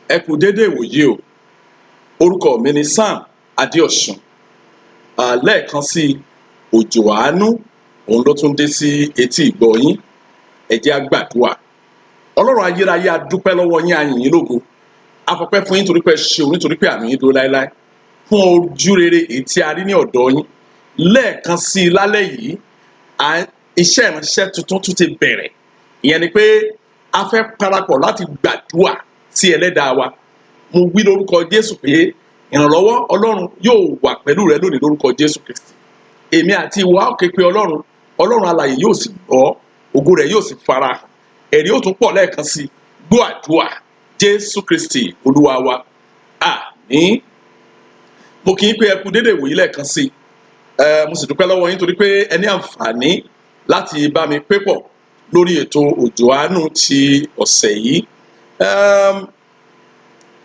Ẹ kú dédé ìwòyí o. Orúkọ mi ni Sam Adéọ̀sùn. Lẹ́ẹ̀kan sí i, òjò àánú òun ló tún dé sí etí ìgbọ́ yín. Ẹ jẹ́ á gbàdúrà. Ọlọ́run ayérayé, a dúpẹ́ lọ́wọ́ yín, a yìn yín lógo. A fọpẹ́ fún yín torí pé ẹ ṣeun, nítorí pé àánú yín dúró láéláé, fún ojú rere èyí tí a rí ní ọ̀dọ̀ yín. Lẹ́ẹ̀kan sí i lálẹ́ yìí, iṣẹ́ ìránṣẹ́ tuntun tún ti bẹ̀rẹ̀. Ìyẹn ni pé a fẹ́ parapọ̀ láti gbàdúrà sí Ẹlẹ́dàá wa. Mo wí lórúkọ Jésù pé ìrànlọ́wọ́ Ọlọ́run yóò wà pẹ̀lú rẹ lónìí lórúkọ Jésù Kristi. Èmi àti ìwọ á ké pe Ọlọ́run, Ọlọ́run alààyè yóò sì gbọ́, ògo rẹ̀ yóò sì farahàn, ẹ̀rí ó tún pọ̀ lẹ́ẹ̀kan sí i. Gbọ́ àdúrà, Jésù Kristi Olúwa wa, àmín. Mo kí yín pé ẹ kú dédé ìwòyí lẹ́ẹ̀kan sí i. Mo sì dúpẹ́ lọ́wọ́ yín torí pé ẹ ní àǹfààní láti bá mi pé pọ̀ lórí ètò òjò àánú ti ọ̀sẹ̀ yìí.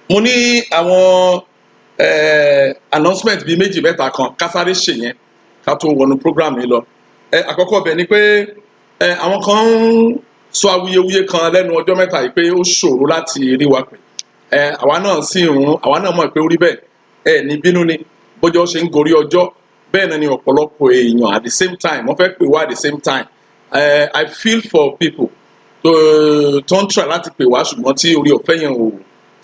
Mo ní àwọn announcement bíi méjì mẹ́ta kan ká sáré ṣe yẹn ká tó wọnú program yìí lọ. Àkọ́kọ́ bẹ̀ ni pé àwọn kan ń sọ awuyewuye kan lẹ́nu ọjọ́ mẹ́ta yìí pé ó ṣòro láti rí wa pè. Àwa náà sì ń àwa náà mọ̀ pé ó rí bẹ́ẹ̀. Ẹ ní bínú ni, bójọ́ ṣe ń gorí ọjọ́ bẹ́ẹ̀ náà ni ọ̀pọ̀lọpọ̀ èèyàn at the same time wọ́n fẹ́ pè wá at the same time. I feel for people tó ń try láti pè wá ṣùgbọ́n tí orí ọ̀fẹ́ yẹn ò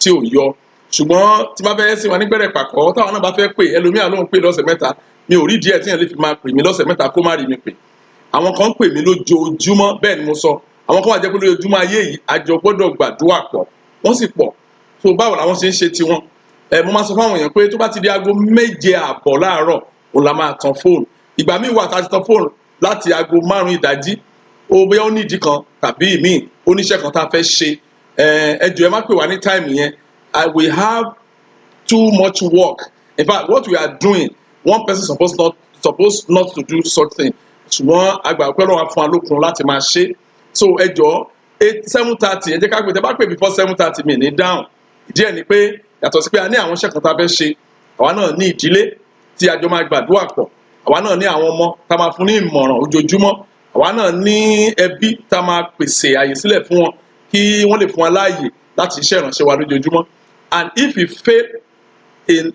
tí ò yọ. Ṣùgbọ́n tí bá fẹ́ sí wa nígbẹ̀rẹ̀ pàkọ́, táwọn náà bá fẹ́ pè, ẹlòmíà ló ń pè lọ́sẹ̀ 3. Mi ò rí díẹ̀ tí yẹn lè fi máa pè mí lọ́sẹ̀ 3 kó má rí mi pè. Àwọn kan ń pè mí lójoojúmọ́, bẹ́ẹ̀ ni mo sọ. Àwọn kan wà jẹ́ pé lójoojúmọ́ ayé yìí, àjọ gbọ́dọ̀ gbàdúrà pọ̀, wọ́n sì pọ̀. So báwo làwọn ṣe ń ṣe tiwọn? Mo máa sọ fáwọn èèyàn pé tó bá ti di aago 7:30 láàárọ̀, òun la máa tan fóònù. Ìgbà míì wà tá a ti tan fóònù láti aago 5 ìdájí. Ó bóyá ó nídìí kan tàbí ìmíì, oníṣẹ́ kan tá a fẹ́ ṣe. Ẹ jọ̀ọ́, ẹ má pè wá ní time yẹn. We have too much work. In fact, what we are doing, one person supposed not to do such thing, ṣùgbọ́n àgbà pẹ́ lọ́wọ́ fún wa lókun láti máa ṣe. So ẹ jọ̀ọ́, 8, 7:30, ẹ jẹ́ ká pè. Tẹ́ bá pè before 7:30, mi ní dáhùn. Ìdí ẹ̀ ni pé yàtọ̀ sí pé a ní àwọn iṣẹ́ kan tá a fẹ́ ṣe, àwa náà ní ìdílé tí a jọ máa gbàdúrà pọ̀, àwa náà ní àwọn ọmọ tá a máa fún ní ìmọ̀ràn ojoojúmọ́, àwa náà ní ẹbí tá a máa pèsè àyè sílẹ̀ fún wọn kí wọ́n lè fún wa láàyè láti iṣẹ́ ìránṣẹ́ wa lójoojúmọ́. And if we fail in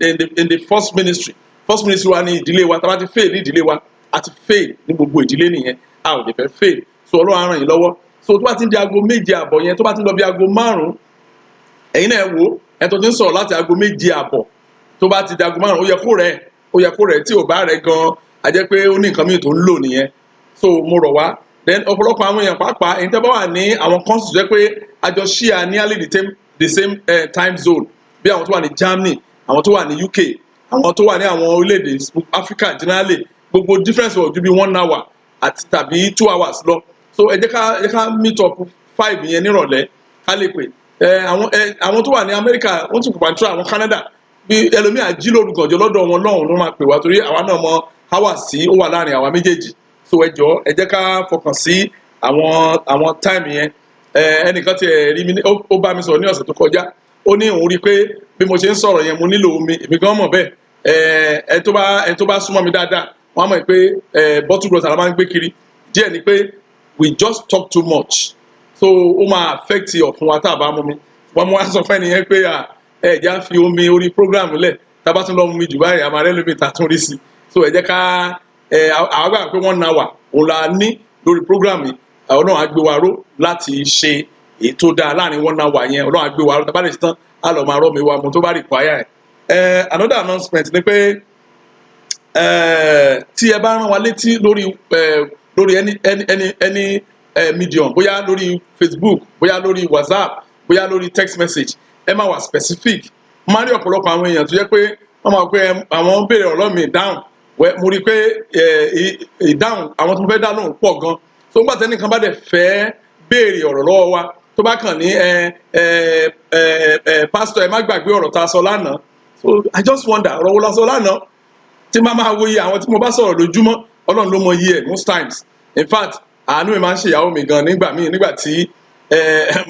the first ministry, first ministry wa ní ìdílé wa, tá a bá ti fail ní ìdílé wa, a ti fail ní gbogbo ìdílé nìyẹn. A ò lè fẹ́ fail. So Ọlọ́run á ràn yín lọ́wọ́. So tó bá ti ń di aago 7:30 yẹn, tó bá ti ń lọ bí aago 5, ẹ̀yin náà wò ẹ̀ tó ti ń sọ̀rọ̀ láti aago 7:30, tó bá ti di aago 5, ó yẹ kó rẹ̀, ó yẹ kó rẹ̀. Tí ò bá rẹ̀ gan, a jẹ́ pé ó ní nǹkan mìíràn tó ń lò nìyẹn. So mo rọ̀ wá. Then ọ̀pọ̀lọpọ̀ àwọn èèyàn, pàápàá ẹ̀yin tẹ́ bá wà ní àwọn countries tó jẹ́ pé a jọ share nearly the same time zone, bí àwọn tó wà ní Germany, àwọn tó wà ní UK, àwọn tó wà ní àwọn orílẹ̀-èdè Africa generally, gbogbo difference wọ̀ ju bí one hour àti tàbí 2 hours lọ. So ẹ jẹ́ ká meet up 5 yẹn nírọ̀lẹ́ ká lè pè. Ẹ àwọn tó wà ní America, wọ́n tún kò pàǹtí àwọn Canada, bí ẹlòmíà jí lóru gànjọ́ lọ́dọ̀ wọn lọ́hùn ló máa pè wá, torí àwa náà mọ hours tí ó wà láàrin àwa méjèèjì. So ẹ jọ̀ọ́, ẹ jẹ́ ká fọkàn sí àwọn time yẹn. Ẹnìkan ti ẹ̀ rí mi, ó bá mi sọ̀rọ̀ ní ọ̀sẹ̀ tó kọjá, ó ní òun rí i pé bí mo ṣe ń sọ̀rọ̀ yẹn, mo nílò omi. Èmi gan mọ̀ bẹ́ẹ̀. Ẹ tó bá súnmọ́ mi dáadáa, wọ́n á mọ̀ pé bottle water la máa ń gbé kiri. Díẹ̀ ni pé we just talk too much, so ó máa affect ọ̀fun wa tá a bá mú mi. Wọ́n mú wá sọ fẹ́ nìyẹn pé ẹ jẹ́ á fi omi orí program lẹ̀. Tá a bá tún lọ mú mi jù báyìí, àmọ́ rẹ́ lómi ta tún rí sí. So ẹ jẹ́ ká àwọn gbà pé one hour òun la ní lórí program yìí. Ọlọ́run á gbé wa ró láti ṣe èyí tó dáa láàrin one hour yẹn. Ọlọ́run á gbé wa ró. Tá a bá lè ṣe tán, á lọ máa rọ́ mi wa mo tó bá require ẹ̀. Another announcement ni pé tí ẹ bá rán wa létí lórí any medium, bóyá lórí Facebook, bóyá lórí WhatsApp, bóyá lórí text message, ẹ má wà specific. Máa rí ọ̀pọ̀lọpọ̀ àwọn èèyàn tó jẹ́ pé wọ́n máa pé àwọn ń béèrè ọ̀rọ̀ mi dáhùn. Mo rí i pé ìdáhùn àwọn tó fẹ́ dá lóhùn pọ̀ gan. So nígbà tẹ́nìkan bá dẹ̀ fẹ́ béèrè ọ̀rọ̀ lọ́wọ́ wa, tó bá kàn ní ẹ ẹ ẹ ẹ "Pásítọ̀, ẹ má gbàgbé ọ̀rọ̀ tá a sọ lánàá." So I just wonder, ọ̀rọ̀ wo la sọ lánàá? Tí máa máa wo iye àwọn tí mo bá sọ̀rọ̀ lójúmọ́, Ọlọ́run ló mọ iye ẹ̀ most times. In fact, àánú mi máa ń ṣèyàwó mi gan nígbà míì, nígbà tí ẹ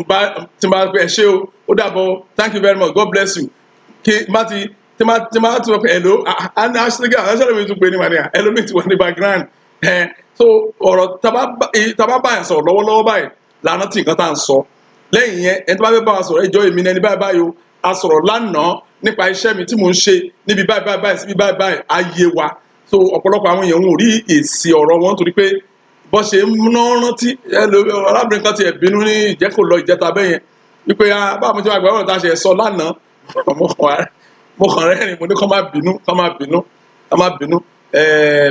bá tí bá pẹ́, "Ẹ ṣé o, ó dàbọ̀, thank you very much, God bless you," kí má ti tí má ti wọ́n pé hello, aṣíga aṣọ́lẹ̀ mi tún pé ní wà ní ẹlòmíì ti wà ní background ẹ. So ọ̀rọ̀ taba bá yẹn sọ̀rọ̀ lọ́wọ́lọ́wọ́ báyìí lànà tí nǹkan tá à ń sọ lẹ́yìn yẹn, ẹni tó bá fẹ́ bá wa sọ̀rọ̀, ẹjọ́ èmi ní ẹni báyìí báyìí o. A sọ̀rọ̀ lánàá nípa iṣẹ́ mi tí mò ń ṣe níbi báyìí báyìí báyìí síbi báyìí báyìí, ayé wa. So ọ̀pọ̀lọpọ̀ àwọn èèyàn ò rí èsì ọ̀rọ̀ wọn torí pé bọ́n ṣe ń ná rántí. Arábìnrin kan ti ẹ̀ bínú ní ìjẹ́kò lọ ìjẹta bẹ́yẹn wípé, "Ah, báwo mo ti máa gbà ọ̀rọ̀ tá a ṣe sọ lánàá?" Mo kàn rẹ́rìn, mo ní kọ́ má bínú, kọ́ má bínú, kọ́ má bínú.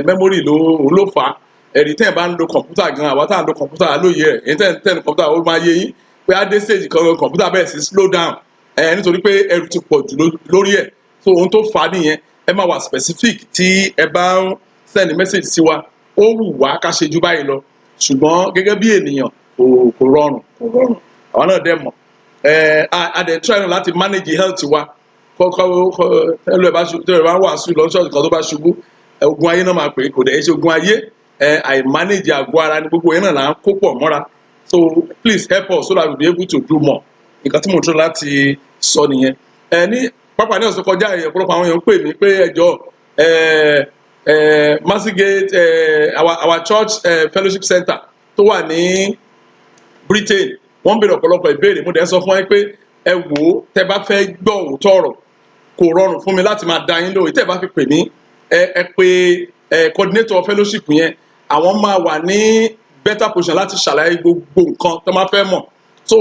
Memory ló òun ló fà á. Ẹ̀rí tẹ́ ẹ̀ bá ń lo kọ̀ǹpútà gan, àwa tá à ń lo kọ̀ǹpútà lóye rẹ̀. Èyí tẹ́ ẹ̀ ń lo kọ̀ǹpútà, ó máa yé yín pé á dé stage kan, kọ̀ǹpútà bẹ̀rẹ̀ sí slow down nítorí pé ẹrù ti pọ̀ jù lórí ẹ̀. So ohun tó fà á nìyẹn. Ẹ máa wà specific tí ẹ bá ń send message sí wa. Ó wù wá ká ṣe ju báyìí lọ, ṣùgbọ́n gẹ́gẹ́ bí ènìyàn, kò rọrùn, kò rọrùn. Àwa náà dẹ̀ mọ̀ a dẹ̀ try náà láti manage health wa. Kọ́kọ́ ẹlò ẹ̀ bá ṣubú, tó ẹ̀ bá wàásù lọ ṣọ́ọ̀ṣì kan, tó bá ṣubú, ogun ayé náà máa pè é. Kò dẹ̀ ṣe ogun ayé, àìmanage àgọ́ ara ní gbogbo yẹn náà là ń kó pọ̀ mọ́ra. So please help us so that we be able to do more. Nǹkan tí mo tún láti sọ nìyẹn. Ní pápá ní ọ̀sẹ̀ kọjá yẹn, ọ̀pọ̀lọpọ̀ àwọn èèyàn ń pè mí pé ẹjọ́ ẹ Mercy Gate, our church fellowship center tó wà ní Britain, wọ́n ń béèrè ọ̀pọ̀lọpọ̀ ìbéèrè. Mo dẹ̀ ń sọ fún ẹ pé ẹ wò ó, tẹ bá fẹ́ gbọ́ òótọ́ ọ̀rọ̀, kò rọrùn fún mi láti máa da yín lóhùn. Tẹ́ bá fi pè mí, ẹ pé coordinator fellowship yẹn, àwọn máa wà ní better position láti ṣàlàyé gbogbo nǹkan tó máa fẹ́ mọ̀. So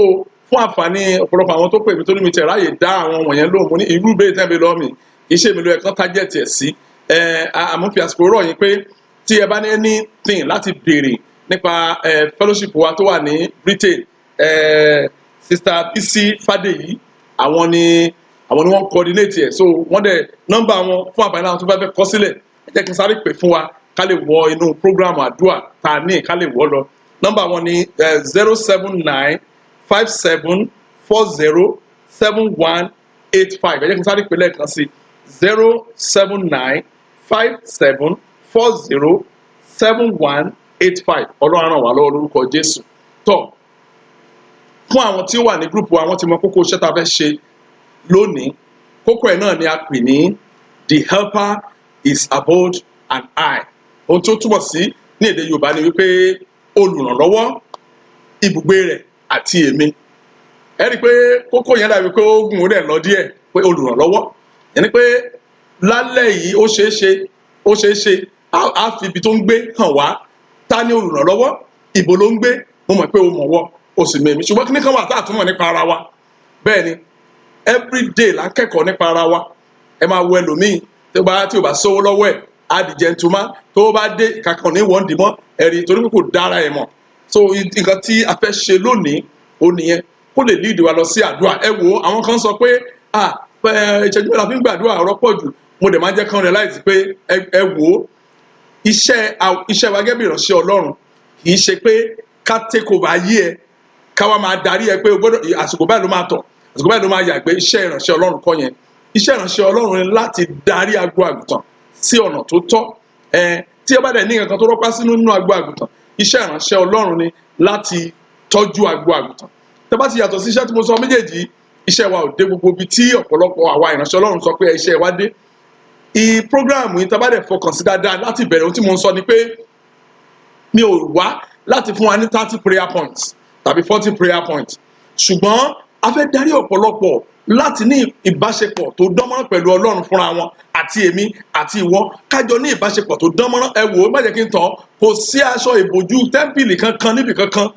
fún àǹfààní ọ̀pọ̀lọpọ̀ àwọn tó pè mí tó ní mi tẹ̀ ráàyè dá àwọn wọ̀nyẹn lóhùn, mo ní irú ìbéèrè tẹ́ mi lọ́ọ́ mi, kì í ṣe mi ló yẹ kán target ẹ̀ sí. Àmọ́ fi àsìkò rọ̀ yín pé tí ẹ bá ní anything láti béèrè nípa fellowship wa tó wà ní Britain, Sister Bisi Fàdèyí, àwọn ni wọ́n coordinate ẹ̀. So wọ́n dẹ̀ nọ́mbà wọn, fún àǹfààní àwọn tó bá fẹ́ kọ sílẹ̀, ẹ jẹ́ kí n sáré pè fún wa ká lè wọ inú program àdúrà tá a ní, ká lè wọ́ lọ. Nọ́mbà wọn ni 07957407185. Ẹ jẹ́ kí n sáré pè lẹ́ẹ̀kan sí: 07957407185. Ọlọ́run ràn wá lọ́wọ́ lórúkọ Jésù. Tọ́ fún àwọn tí ó wà ní group wa, wọ́n ti mọ kókó iṣẹ́ tá a fẹ́ ṣe lónìí. Kókó ẹ̀ náà ni a pè ní "The helper is abode and I". Ohun tó túmọ̀ sí ní èdè Yorùbá ni wípé olùrànlọ́wọ́, ibùgbé rẹ̀ àti èmi. Ẹ rí i pé kókó yẹn dàbí pé ó gùn, ó dẹ̀ lọ díẹ̀, pé olùrànlọ́wọ́ yẹn ni pé lálẹ́ yìí, ó ṣeé ṣe, ó ṣeé ṣe á fi ibi tó ń gbé hàn wá. Ta ni olùrànlọ́wọ́? Ìbò ló ń gbé? Mo mọ̀ pé o mọ̀ wọ́, o sì mọ̀ èmi, ṣùgbọ́n kí ni kan wà tá a tún mọ̀ nípa ara wa? Bẹ́ẹ̀ ni, every day là ń kẹ́kọ̀ọ́ nípa ara wa. Ẹ máa wo ẹlòmíì tí ò bá sówó lọ́wọ́ ẹ̀, á di gentleman. Tó bá dé kankan ní wọ́n dì mọ́ ẹ̀rí torí pé kò dára ẹ̀ mọ̀. So nǹkan tí a fẹ́ ṣe lónìí ó nìyẹn, kó lè lead wa lọ sí àdúrà. Ẹ wo, àwọn kan sọ pé, ah, ìṣẹ́jú mẹ́ta fi ń gbàdúrà, ọ̀rọ̀ pọ̀ jù. Mo dẹ̀ máa ń jẹ́ kán realize pé ẹ wò ó, iṣẹ́ wa gẹ́gẹ́ bí ìránṣẹ́ Ọlọ́run kì í ṣe pé ká take over ayé ẹ, ká wá máa darí ẹ pé o gbọ́dọ̀ àsìkò báyìí ló máa tọ̀, àsìkò báyìí ló máa yàgbẹ́. Iṣẹ́ ìránṣẹ́ Ọlọ́run kọ́ yẹn. Iṣẹ́ ìránṣẹ́ Ọlọ́run ni láti darí agbo àgùntàn sí ọ̀nà tó tọ́. Tí ẹ bá dẹ̀ ní nǹkan tó rọ́pá sínú nínú agbo àgùntàn, iṣẹ́ ìránṣẹ́ Ọlọ́run ni láti tọ́jú agbo àgùntàn. Tẹ́ bá ti yàtọ̀ sí iṣẹ́ tí mo sọ méjèèjì, iṣẹ́ wa ò dé gbogbo ibi tí ọ̀pọ̀lọpọ̀ àwa ìránṣẹ́ Ọlọ́run sọ pé iṣẹ́ wa dé. Program yìí, tá bá dẹ̀ fọkàn sí dáadáa láti bẹ̀rẹ̀, ohun tí mo ń sọ ni pé mi ò wá láti fún wa ní 30 prayer points tàbí 40 prayer points, ṣùgbọ́n a fẹ́ darí ọ̀pọ̀lọpọ̀ láti ní ìbáṣepọ̀ tó dánmọ́rán pẹ̀lú Ọlọ́run fúnra wọn, àti èmi àti ìwọ, kájọ ní ìbáṣepọ̀ tó dánmọ́rán. Ẹ wò ó, má jẹ́ kí n tàn, kò sí aṣọ ìbòjú tẹ́ḿpìlì kankan níbì kankan.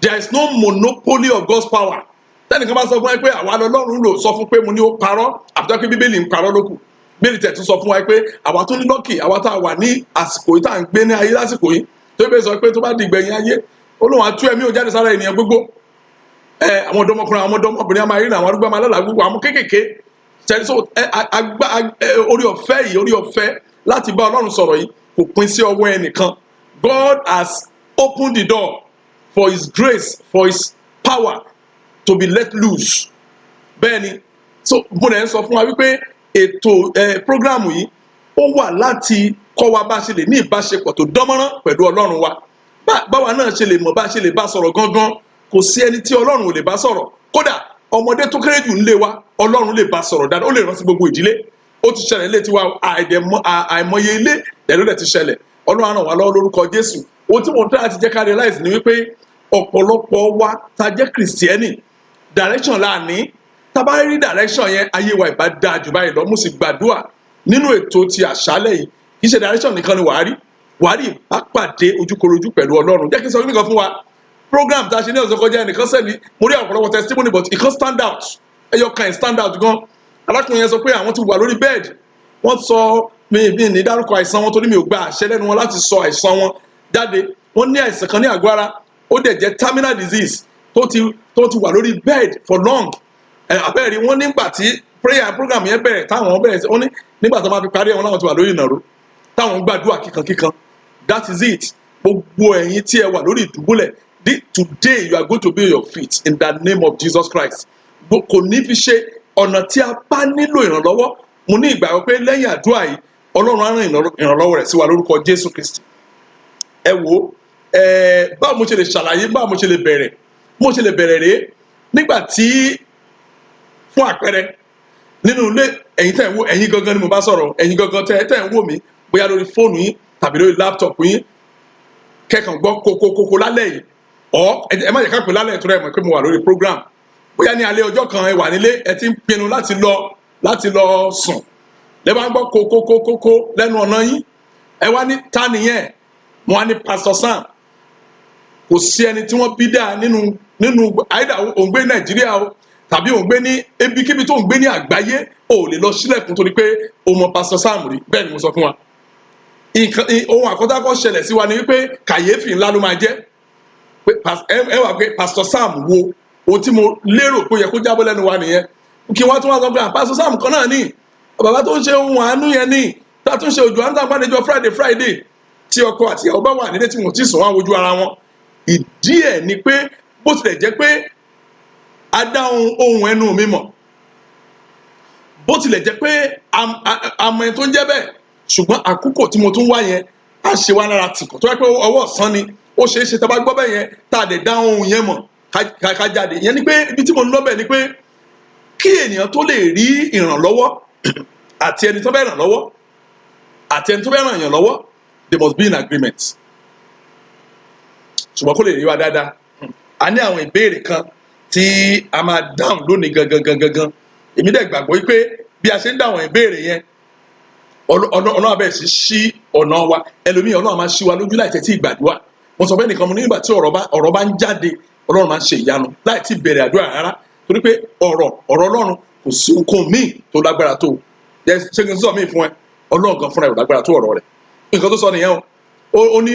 There is no monopoly of God's power. Tẹ́nìkan bá sọ fún ẹ pé àwa lọ́lọ́run lò, sọ fún pé mo ní ó parọ́, àfijọ́ pé Bíbélì ń parọ́ lókù. Bíbélì tẹ̀ tún sọ fún wa pé àwa tó ní lucky, àwa tá a wà ní àsìkò yìí, tá à ń gbé ní ayé lásìkò yìí, tó bẹ́ẹ̀ sọ pé tó bá di ìgbẹ̀yìn ayé, ó lóun àtú ẹ̀mí ò jáde sára ènìyàn gbogbo. Àwọn ọ̀dọ́mọkùnrin, àwọn ọ̀dọ́mọbìnrin a máa rí, àwọn arúgbó máa lálàá, gbogbo àwọn kéékèèké tẹ̀lé. So agbá orí ọ̀fẹ́ yìí, orí ọ̀fẹ́ láti bá Ọlọ́run sọ̀rọ̀ yìí, kò pín sí ọwọ́ ẹnìkan. God has opened the door for his grace, for his power to be let loose. Bẹ́ẹ̀ ni. So mo lè ń sọ fún wa wípé ètò program yìí, ó wà láti kọ́ wa bá a ṣe lè ní ìbáṣepọ̀ tó dánmọ́rán pẹ̀lú Ọlọ́run wa, báwa náà ṣe lè mọ̀ bá a ṣe lè bá sọ̀rọ̀ gangan. Kò sí ẹni tí Ọlọ́run ò lè bá sọ̀rọ̀. Kódà ọmọdé tó kéré jù nílé wa, Ọlọ́run lè bá sọ̀rọ̀ dáadáa, ó lè rántí gbogbo ìdílé. Ó ti ṣẹlẹ̀ ilé tiwa, àìmọye ilé ẹ̀rọ rẹ̀ ti ṣẹlẹ̀. Ọlọ́run á ràn wá lọ́wọ́ lórúkọ Jésù. Ohun tí mo ń tẹ́ láti jẹ́ ká realize ni wípé ọ̀pọ̀lọpọ̀ wa ta jẹ́ Kìrìsìtẹ́nì, direction la ní. Tá bá rí direction yẹn, ayé wa ìbá dáa jù báyìí lọ. Mo sì gbàdúrà nínú ètò ti àṣálẹ̀ yìí, kì í ṣe direction nìkan ni wàá rí, wàá rí ìbápàdé ojúkorojú pẹ̀lú Ọlọ́run. Jẹ́ kí n sọ nìkan fún wa. Program tá a ṣe ní ọ̀sẹ̀ kọjá, ẹnìkan sẹ́ni mo rí ọ̀pọ̀lọpọ̀ testimony, but ìkan stand out, ẹyọ kan stand out gan. Arákùnrin yẹn sọ pé àwọn ti wà lórí bed. Wọ́n sọ mi ní dárúkọ àìsàn wọn torí mi ò gba àṣẹ lẹ́nu wọn láti sọ àìsàn wọn jáde. Wọ́n ní àìsàn kan ní àgọ́ ara, ó dẹ̀ jẹ́ terminal disease, tó ti wà lórí bed for long. Ẹ abẹ́rẹ́ wọ́n nígbà tí prayer program yẹn bẹ̀rẹ̀, táwọn bẹ̀rẹ̀, wọ́n ní nígbà tó máa fi parí ẹ̀, wọ́n láwọn ti wà lórí ìnàró, táwọn gbàdúrà kíkankíkan. That is it. Gbogbo ẹ̀yin tí ẹ wà lórí ìdùbúlẹ̀, today you are going to be on your feet in the name of Jesus Christ. Kò ní fi ṣe ọ̀nà tí a bá nílò ìrànlọ́wọ́. Mo ní ìgbàgbọ́ pé lẹ́yìn àdúrà yìí, Ọlọ́run á rán ìrànlọ́wọ́ rẹ̀ sí wa lórúkọ Jésù Kristi. Ẹ wo ẹ, báwo mo ṣe lè ṣàlàyé, báwo mo ṣe lè bẹ̀rẹ̀? Mo ṣe lè bẹ̀rẹ̀ rèé. Nígbà tí, fún àpẹẹrẹ, nínú ilé, ẹ̀yin tẹ́ ń wò, ẹ̀yin gangan ni mo bá sọ̀rọ̀, ẹ̀yin gangan tẹ́ ń wò mí, bóyá lórí fóònù yín tàbí lórí laptop yín, kẹ́kàn gbọ́ kókókókó lálẹ́ yìí, ọ̀ ẹ má jẹ́ ká pè lálẹ́ ìtura, ẹ̀ mọ̀ pé mo wà lórí program. Bóyá ní alẹ́ ọjọ́ kan, ẹ wà nílé, ẹ ti ń pinnu láti lọ sùn, lẹ bá ń gbọ́ kókókókókó lẹ́nu ọ̀nà yín. Ẹ wá ní, "Ta nìyẹn?" Mo wá ní, "Pastor Sam." Kò sí ẹni tí wọ́n bí dáa nínú àìdá òun gbé Nàìjíríà o tàbí òun gbé ní ibikíbi tó ń gbé ní àgbáyé, ò lè lọ sílẹ̀kùn torí pé o mọ Pastor Sam rí. Bẹ́ẹ̀ ni mo sọ fún wa. Nǹkan ohun àkọ́tàkọ́ ṣẹlẹ̀ sí wa ni wípé kàyéfì ńlá ló máa jẹ́ pé ẹ wà pé Pastor Sam wo. Ohun tí mo lérò pé ó yẹ kó jábọ́ lẹ́nu wa nìyẹn. Kí wọ́n tún wá sọ pé, "Ah, Pastor Sam kan náà ní bàbá tó ń ṣe ohun àánú yẹn ní tá a tún ṣe òjò àánú tá a bá níjọ Friday Friday." Tí ọkọ àti ìyàwó bá wà nílé tí wọn ò tí sùn, wọn á wojú ara wọn. Ìdí ẹ̀ ni pé bó tilẹ̀ jẹ́ pé a dá ohun ẹnu mi mọ̀, bó tilẹ̀ jẹ́ pé àmọ́ ẹni tó ń jẹ́ bẹ́ẹ̀, ṣùgbọ́n àkókò tí mo tún wá yẹn á ṣe wá lára tìkọ̀ tó yẹ pé ọwọ́ ọ̀sán ni. Ó ṣeé ṣe tá a bá gbọ́ bẹ́ẹ̀ yẹn, tá a dẹ̀ dá ohun yẹn mọ̀, ká jáde. Ìyẹn ni pé ibi tí mo ń lọ bẹ́ẹ̀ ni pé kí ènìyàn tó lè rí ìrànlọ́wọ́, àti ẹni tó fẹ́ ràn lọ́wọ́ àti ẹni tó fẹ́ ràn yàn lọ́wọ́, they must be in agreement. Ṣùgbọ́n kó lè rí wa dáadáa, a ní àwọn ìbéèrè kan tí a máa dáhùn lónìí gangan gangan gangan. Èmi dẹ̀ gbàgbọ́ wípé bí a ṣe ń dáhùn ìbéèrè yẹn, Ọlọ́run á bẹ̀rẹ̀ sí ṣí ọ̀nà wa. Ẹlòmíì, Ọlọ́run máa ṣí wa lójú láì tẹ́tí ìgbàdúrà. Mo sọ fẹ́ nìkan, mo ní nígbà tí ọ̀rọ̀ bá ń jáde, Ọlọ́run máa ń ṣe ìyanu láì tí bẹ̀rẹ̀ àdúrà rárá, torí pé ọ̀rọ̀ Ọlọ́run, kò sí ohunkóhun míì tó lágbára tó. Ṣé kí n sọ míì fún ẹ? Ọlọ́run gan fúnra ẹ̀ ò lágbára tó ọ̀rọ̀ rẹ̀. Nǹkan tó sọ nìyẹn o. Ó ní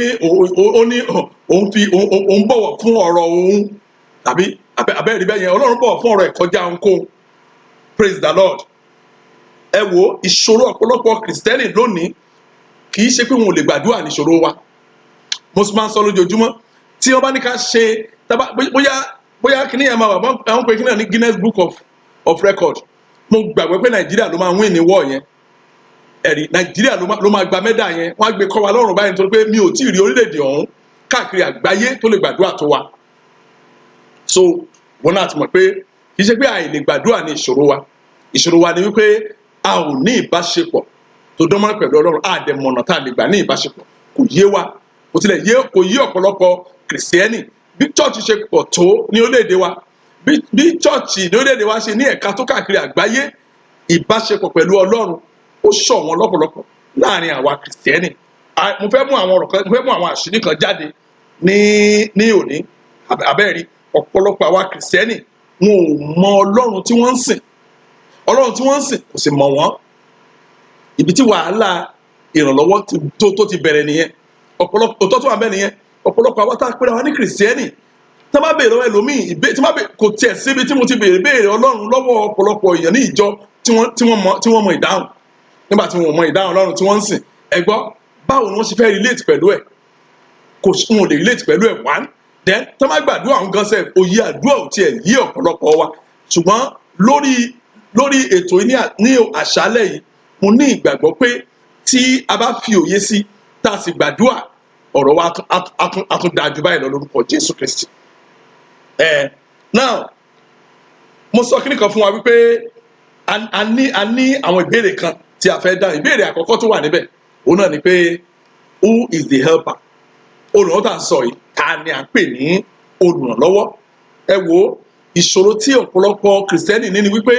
òun fi òun bọ̀wọ̀ fún ọ̀rọ̀ òun, tàbí abẹ́rẹ́ bẹ́ẹ̀ yẹn. Ọlọ́run bọ̀wọ̀ fún ọ̀rọ̀ ẹ̀ kọjá ohunkóhun. Praise the Lord. Ẹ wo, ìṣòro ọ̀pọ̀lọpọ̀ Kìrìsìtẹ́nì lónìí, kì í ṣe pé wọn ò lè gbàdúrà níṣòro wa. Mo sì máa ń sọ lójoojúmọ́, tí wọ́n bá ní ká ṣe bóyá kìnìún yẹn máa wà, àwọn pé kìnìún ní Guinness Book of Record, mo gbàgbọ́ pé Nàìjíríà ló máa win ní war yẹn. Ẹ̀rí Nàìjíríà ló máa gba medal yẹn, wọ́n á gbé kọ́ wa lọ́rùn báyìí, nítorí pé mi ò tí ì rí orílẹ̀-èdè ọ̀hún káàkiri àgbáyé tó lè gbàdúrà tó wa. So wọn náà ti mọ̀ pé kì í ṣe pé àìlè gbàdúrà ní ìṣòro wa. Ìṣòro wa ni wípé a ò ní ìbáṣepọ̀ tó dánmọ́rán pẹ̀lú Ọlọ́run. A dẹ̀ mọ̀nà tá a lè gbà ní ìbáṣepọ̀. Kò yé wa, kò tilẹ̀ yé, kò yé ọ̀pọ̀lọpọ̀ Kìrìsìtẹ́nì. Bí church ṣe pọ̀ tó ní orílẹ̀-èdè wa, bí church ní orílẹ̀-èdè wa ṣe ní ẹ̀ka tó káàkiri àgbáyé, ìbáṣepọ̀ pẹ̀lú Ọlọ́run ó ṣọ̀wọ́n lọ́pọ̀lọpọ̀ láàrin àwa Kìrìsìtẹ́nì. Mo fẹ́ mú àwọn ọ̀rọ̀ kan, mo fẹ́ mú àwọn àṣírí kan jáde ní òní. Abẹ́rẹ́ ọ̀pọ̀lọpọ̀ àwa Kìrìsìtẹ́nì, wọn ò mọ Ọlọ́run tí wọ́n ń sìn, Ọlọ́run tí wọ́n ń sìn kò sì mọ̀ wọ́n. Ibi tí wàhálà ìrànlọ́wọ́ tó ti bẹ̀rẹ̀ nìyẹn. Ọ̀pọ̀lọpọ̀ òtọ́ tó wà bẹ́ẹ̀ nìyẹn. Ọ̀pọ̀lọpọ̀ àwọn tá a pera wa ní Kìrìsìtẹ́nì, tí wọ́n bá béèrè lọ́wọ́ ẹlòmíì, tí wọ́n bá kò tiẹ̀ síbi tí mo ti béèrè béèrè Ọlọ́run lọ́wọ́ ọ̀pọ̀lọpọ̀ èèyàn ní ìjọ tí wọ́n mọ ìdáhùn. Nígbà tí wọ́n mọ ìdáhùn Ọlọ́run tí wọ́n ń sìn, ẹ gbọ́, báwo ni wọ́n ṣe fẹ́ relate pẹ̀lú ẹ̀? Kò sí, wọn ò lè relate pẹ̀lú ẹ̀. One, then tí wọ́n bá gbàdúrà àwọn gan sef, òye àdúrà ò tiẹ̀ yé ọ̀pọ̀lọpọ̀ wa. Ṣùgbọ́n lórí ètò yìí ní àṣálẹ̀ yìí, mo ní ìgbàgbọ́ pé tí a bá fi òye sí, tá a sì gbàdúrà, ọ̀rọ̀ wa á tún dáa ju báyìí lọ lórúkọ Jésù Kristi. Ẹ now, mo sọ kíní kan fún wa wípé a ní àwọn ìbéèrè kan tí a fẹ́ dáhùn. Ìbéèrè àkọ́kọ́ tó wà níbẹ̀, òun náà ni pé, who is the helper? Olùrànlọ́wọ́ tá à ń sọ yìí, ta ni à ń pè ní olùrànlọ́wọ́? Ẹ wo, Ìṣòro tí ọ̀pọ̀lọpọ̀ Kìrìsìtẹ́nì ní ni wípé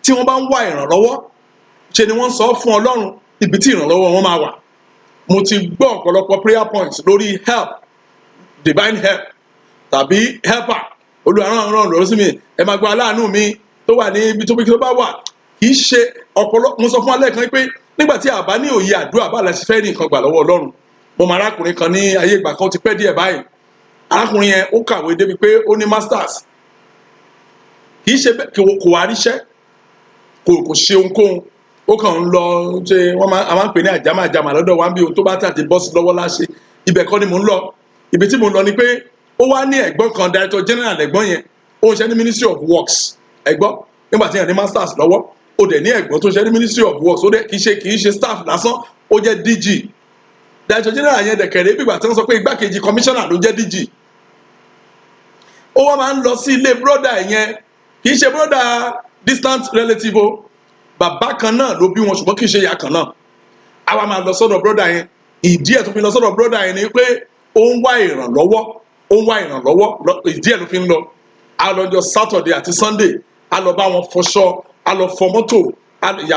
tí wọ́n bá ń wá ìrànlọ́wọ́, ṣe ni wọ́n sọ fún Ọlọ́run ibi tí ìrànlọ́wọ́ wọn máa wà. Mo ti gbọ́ ọ̀pọ̀lọpọ̀ prayer points lórí help, divine help tàbí helper. Olúwa rán rán lọ́wọ́ sí mi, ẹ máa gba aláàánú mi tó wà ní ibi tó bí tó bá wà. Kì í ṣe ọ̀pọ̀lọpọ̀. Mo sọ fún alẹ́ kan pé nígbà tí a bá ní òye àdúrà, bá la ṣe fẹ́ rí nǹkan gbà lọ́wọ́ Ọlọ́run? Mo mọ arákùnrin kan ní ayé ìgbà kan, ó ti pẹ́ díẹ̀ báyìí. Arákùnrin yẹn, ó kàwé débi pé ó ní masters. Kì í ṣe bẹ́ẹ̀, kò wá ríṣẹ́, kò ṣe ohunkóhun. Ó kàn ń lọ ṣe wọ́n máa, a máa ń pè ní àjámàjámà lọ́dọ̀ wa bí ohun tó bá tàbí bọ́ sí lọ́wọ́ láṣẹ. Ibẹ̀ kọ́ ni mò ń lọ. Ibi tí mò ń lọ ni pé ó wá ní ẹ̀gbọ́n kan, director general ẹ̀gbọ́n yẹn. Ó ń ṣe ní Ministry of Works. Ẹ̀gbọ́n, nígbà tí yẹn ní masters lọ́wọ́, ó dẹ̀ ní ẹ̀gbọ́n tó ń ṣe ní Ministry of Works, ó dẹ̀ kì í ṣe staff lásán, ó jẹ́ DG, director general yẹn. Dẹ̀kẹ̀rẹ́ bí ìgbà tí wọ́n sọ pé igbákejì commissioner ló jẹ́ DG. Ó wá máa ń lọ sí ilé brother yẹn. Kì í ṣe brother distant relative o, bàbá kan náà ló bí wọn, ṣùgbọ́n kì í ṣe ìyá kan náà. A wá máa lọ sọ́dọ̀ brother yẹn. Ìdí ẹ̀ tó fi lọ sọ́dọ̀ brother yẹn ni pé ó ń wá ìrànlọ́wọ́, ó ń wá ìrànlọ́wọ́. Ìdí ẹ̀ ló fi ń lọ. A lọ jọ Saturday àti Sunday, a lọ bá wọn fọṣọ, a lọ fọ mọ́tò,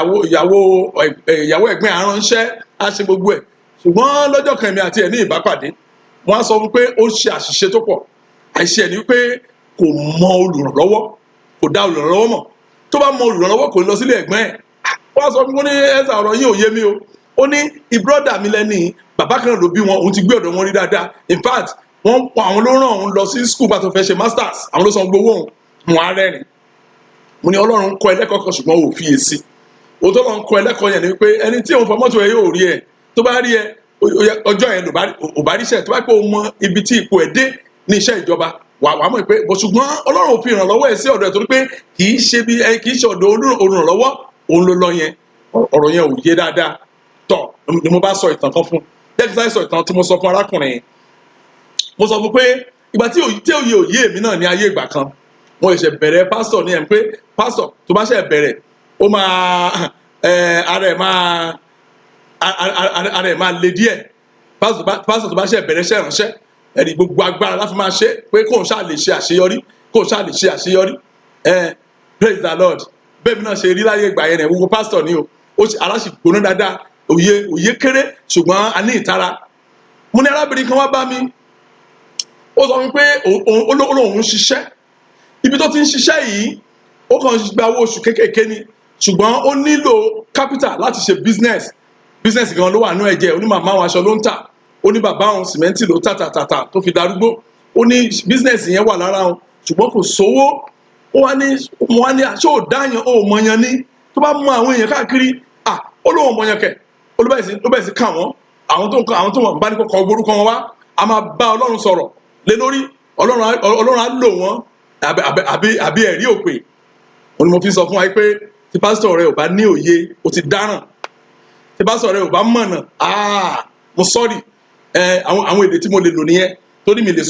ìyàwó ẹ̀gbọ́n aránṣẹ́, a ṣe gbogbo ẹ̀. Ṣùgbọ́n lọ́jọ́ kan, èmi àti ẹ̀ ní ìbápàdé, wọ́n á sọ fún pé ó ṣe àṣìṣe tó pọ̀. Àìṣe ẹ̀ ni pé kò mọ olùrànlọ́wọ́, kò dá olùrànlọ́wọ́ mọ̀. Tó bá mọ olùrànlọ́wọ́, kò ní lọ sílé ẹ̀gbọ́n ẹ̀. Wọ́n á sọ fún mi ní, "Ẹ̀sà, ọ̀rọ̀ yín ò yé mi o." Ó ní ìbrọ́dà mi lẹ́ni, bàbá kan ló bí wọn, òun ti gbé ọ̀dọ̀ wọn rí dáadáa. In fact, wọ́n àwọn ló ràn òun lọ sí school bá tó fẹ́ ṣe masters, àwọn ló san gbowó òun. Mo á rẹ́rìn. Mo ní Ọlọ́run ń kọ́ ẹlẹ́kọ̀ọ́ kan, ṣùgbọ́n ò fi èsì. Òótọ́ lọ́n kọ́ ẹlẹ́kọ̀ọ́ yẹn ni wípé ẹni tí òun fọ mọ́tò ẹ yóò rí ẹ. Tó bá rí ẹ ọjọ́ yẹn ò bá ríṣẹ́. Tó bá pé o mọ ibi tí ipò ẹ̀ dé ní iṣẹ́ ìjọba, wà á mọ̀ pé bó. Ṣùgbọ́n Ọlọ́run ò fi ìrànlọ́wọ́ ẹ̀ sí ọ̀dọ̀ ẹ̀ torí pé kì í ṣe bí ẹ kì í ṣe ọ̀dọ̀ olùrànlọ́wọ́ òun ló lọ yẹn. Ọ̀rọ̀ yẹn ò yé dáadáa tọ̀ ni mo bá sọ ìtàn kan fún. Jẹ́ kí n sáré sọ ìtàn tí mo sọ fún arákùnrin yẹn. Mo sọ fún pé ìgbà tí òye èmi náà ní ayé ìgbà kan, mo ṣẹ̀ṣẹ̀ bẹ̀rẹ̀ pásítọ̀ ní ẹ̀ pé pásítọ̀ tó bá ṣẹ̀ bẹ̀rẹ̀, ó máa ẹ ara ẹ̀ máa le díẹ̀. Pásítọ̀ tó bá ṣẹ̀ bẹ̀rẹ̀ iṣẹ́ ìránṣẹ́, ẹ̀rí gbogbo agbára láti máa ṣe pé kóun ṣáà lè ṣe àṣeyọrí, kóun ṣáà lè ṣe àṣeyọrí. Ẹ praise the Lord. Bẹ́ẹ̀ mi náà ṣe rí láyé ìgbà yẹn rẹ̀. Gbogbo pásítọ̀ ni o, ó ṣe ara sì gbóná dáadáa, òye kéré, ṣùgbọ́n a ní ìtara. Mo ní arábìnrin kan wá bá mi, ó sọ fún mi pé ó lóun ń ṣiṣẹ́. Ibi tó ti ń ṣiṣẹ́ yìí, ó kàn gba owó oṣù kéékèèké ni, ṣùgbọ́n ó nílò capital láti ṣe business. Business gan ló wà nínú ẹ̀jẹ̀. Ó ní màmá àwọn aṣọ ló ń tà, ó ní bàbá òun sìmẹ́ntì ló tà tà tà tà tó fi darúgbó. Ó ní business yẹn wà lára òun, ṣùgbọ́n kò sówó. Ó wá ní, mo wá ní, ṣé ò dáyàn, ó mọ̀yàn ní tó bá mọ àwọn èèyàn káàkiri? À, ó lóun mọ̀yàn kẹ̀. Ó ló bẹ̀rẹ̀ sí kà wọ́n, àwọn tó ń kọ, àwọn tó wọ́n bá ní kó kọ orúkọ wọn wá. A máa bá Ọlọ́run sọ̀rọ̀ lé lórí. Ọlọ́run á lò wọ́n àbí ẹ̀rí òpè òun ni mo fi sọ fún wa pé tí pásítọ̀ rẹ ò bá ní òye, o ti dáràn. Tí pásítọ̀ rẹ ò bá mọ̀nà, ah, mo sorry. Ẹ àwọn èdè tí mo lè lò nìyẹn, torí mi lè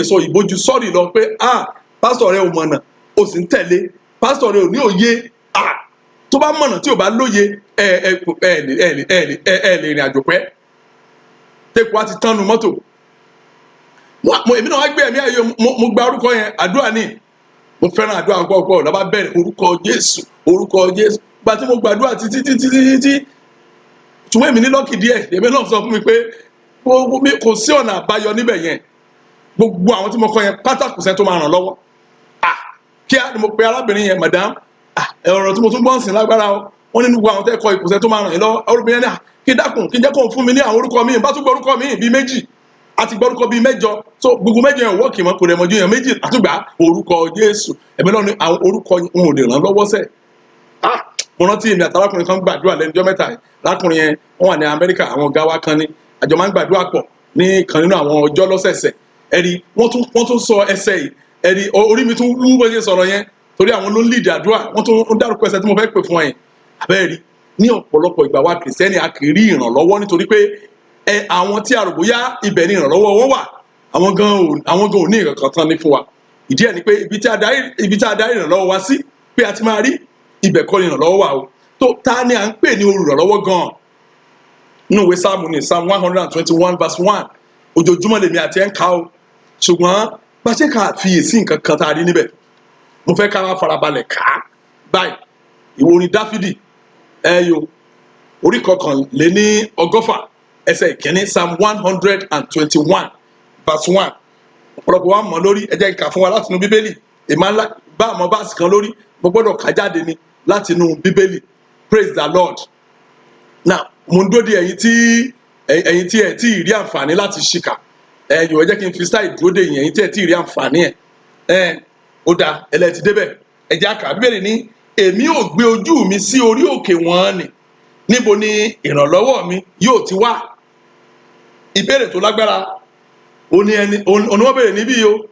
sọ ìbójú sorry lọ pé, ah, pásítọ̀ rẹ ò mọ̀nà, o sì ń tẹ̀lé. Pásítọ̀ rẹ ò ní òye. Ah, tó bá mọ̀nà, tí ò bá lóye, ẹ ẹ ẹ lè ẹ lè ẹ lè ẹ ẹ lè rìn àjò pẹ́ tẹ́kù á ti tánu mọ́tò. Mo èmi náà wá gbé ẹ̀mí ayé. Mo gba orúkọ yẹn. Àdúrà ni, mo fẹ́ràn àdúrà púpọ̀ púpọ̀. Lọ́ba bẹ̀rẹ̀, "Orúkọ Jésù, orúkọ Jésù." Gba tí mo gbàdúrà títí títí títí tí, ṣùgbọ́n èmi ní luck díẹ̀. Èmi náà sọ fún mi pé gbogbo mi, kò sí ọ̀nà àbáyọ níbẹ̀ yẹn. Gbogbo àwọn tí mo kọ yẹn pátá, kò sẹ́ni tó máa ràn lọ́wọ́. Ah, kíá ni mo pe arábìnrin yẹn. "Madam, ah, ọ̀rọ̀ tí mo tún gbọ́n sí lágbára o. Wọ́n nínú gbogbo àwọn tẹ́ kọ, ìkùsẹ́ tó máa ràn yín lọ́wọ́." Arábìnrin yẹn ní, "Ah, kí dákun, kí jẹ́ kó fún mi ní àwọn orúkọ míì." Bá tún gbọ́ orúkọ míì bíi méjì, a ti gbọ́ orúkọ bíi mẹ́jọ, so gbogbo mẹ́jọ yẹn wọ́ọ̀kì mọ́, kò lè mọ̀jú yẹn méjì. Àtúgbà orúkọ Jésù, ẹ̀mí náà ní àwọn orúkọ wọn ò lè ràn lọ́wọ́ sẹ̀. Ah, mo rántí èmi àtàlákùnrin kan gbàdúrà lẹ́nu ọjọ́ mẹ́ta yìí. Lákùnrin yẹn, wọ́n wà ní Amẹ́ríkà, àwọn ọ̀gá wa kan ní àjọ máa ń gbàdúrà pọ̀ ní kan nínú àwọn ọjọ́ lọ́sẹ̀ẹ̀sẹ̀. Ẹ̀rí wọ́n tún sọ ẹsẹ̀ yìí. Ẹ̀rí orí mi tún wú bó ṣe sọ̀rọ̀ yẹn, torí àwọn ló ń lead àdúrà. Wọ́n tún ń dárúkọ ẹsẹ̀ tí mo fẹ́ pè fún ẹ yẹn. Àbẹ́ẹ̀rí, ní ọ̀pọ̀lọpọ̀ ìgbà wa Kìrìsìtẹ́nì, a kì í rí ìrànlọ́wọ́ nítorí pé ẹ àwọn tí a rò bóyá ibẹ̀ ni ìrànlọ́wọ́ wọn wà, àwọn gan ò ní nǹkan kan tán ní fún wa. Ìdí ẹ̀ ni pé ibi tí a darí ìrànlọ́wọ́ wa sí pé a ti máa rí, ibẹ̀ kọ́ ni ìrànlọ́wọ́ wà o. Tó ta ni à ń pè ní olùrànlọ́wọ́ gan? Nínú ìwé Sáàmù ní Psalm 121 verse 1. Ojoojúmọ́ lèmi àti ẹ̀ ń ka o, ṣùgbọ́n bá ṣe ká fiyèsí nǹkan kan tá a rí níbẹ̀. Mo fẹ́ ká wá farabalẹ̀ kà á báyìí. Ìwé orin Dáfídì, ẹyọ orí 121, ẹsẹ̀ ìkíní, Psalm 121 verse 1. Ọ̀pọ̀lọpọ̀ wa mọ̀ lórí. Ẹ jẹ́ n kà fún wa láti inú Bíbélì. Ìmọ̀ ńlá bá àmọ́ verse kan lórí, mo gbọ́dọ̀ kà jáde ni láti inú Bíbélì. Praise the Lord. Now, mo ń dúró de ẹ̀yin tí ẹ tí ì rí àǹfààní láti ṣìkà. Ẹ yóò, ẹ jẹ́ kí n fi style dúró de ẹ̀yin tí ẹ tí ì rí àǹfààní ẹ̀. Ẹ ó dáa, ẹ ti débẹ̀. Ẹ jẹ́ á kà. Bíbélì ní, "Èmi ò gbé ojú mi sí orí òkè wọ̀nnì. Níbo ni ìrànlọ́wọ́ mi yóò ti wá?" Ìbéèrè tó lágbára òní ẹni òní wọ́n béèrè níbí yìí o.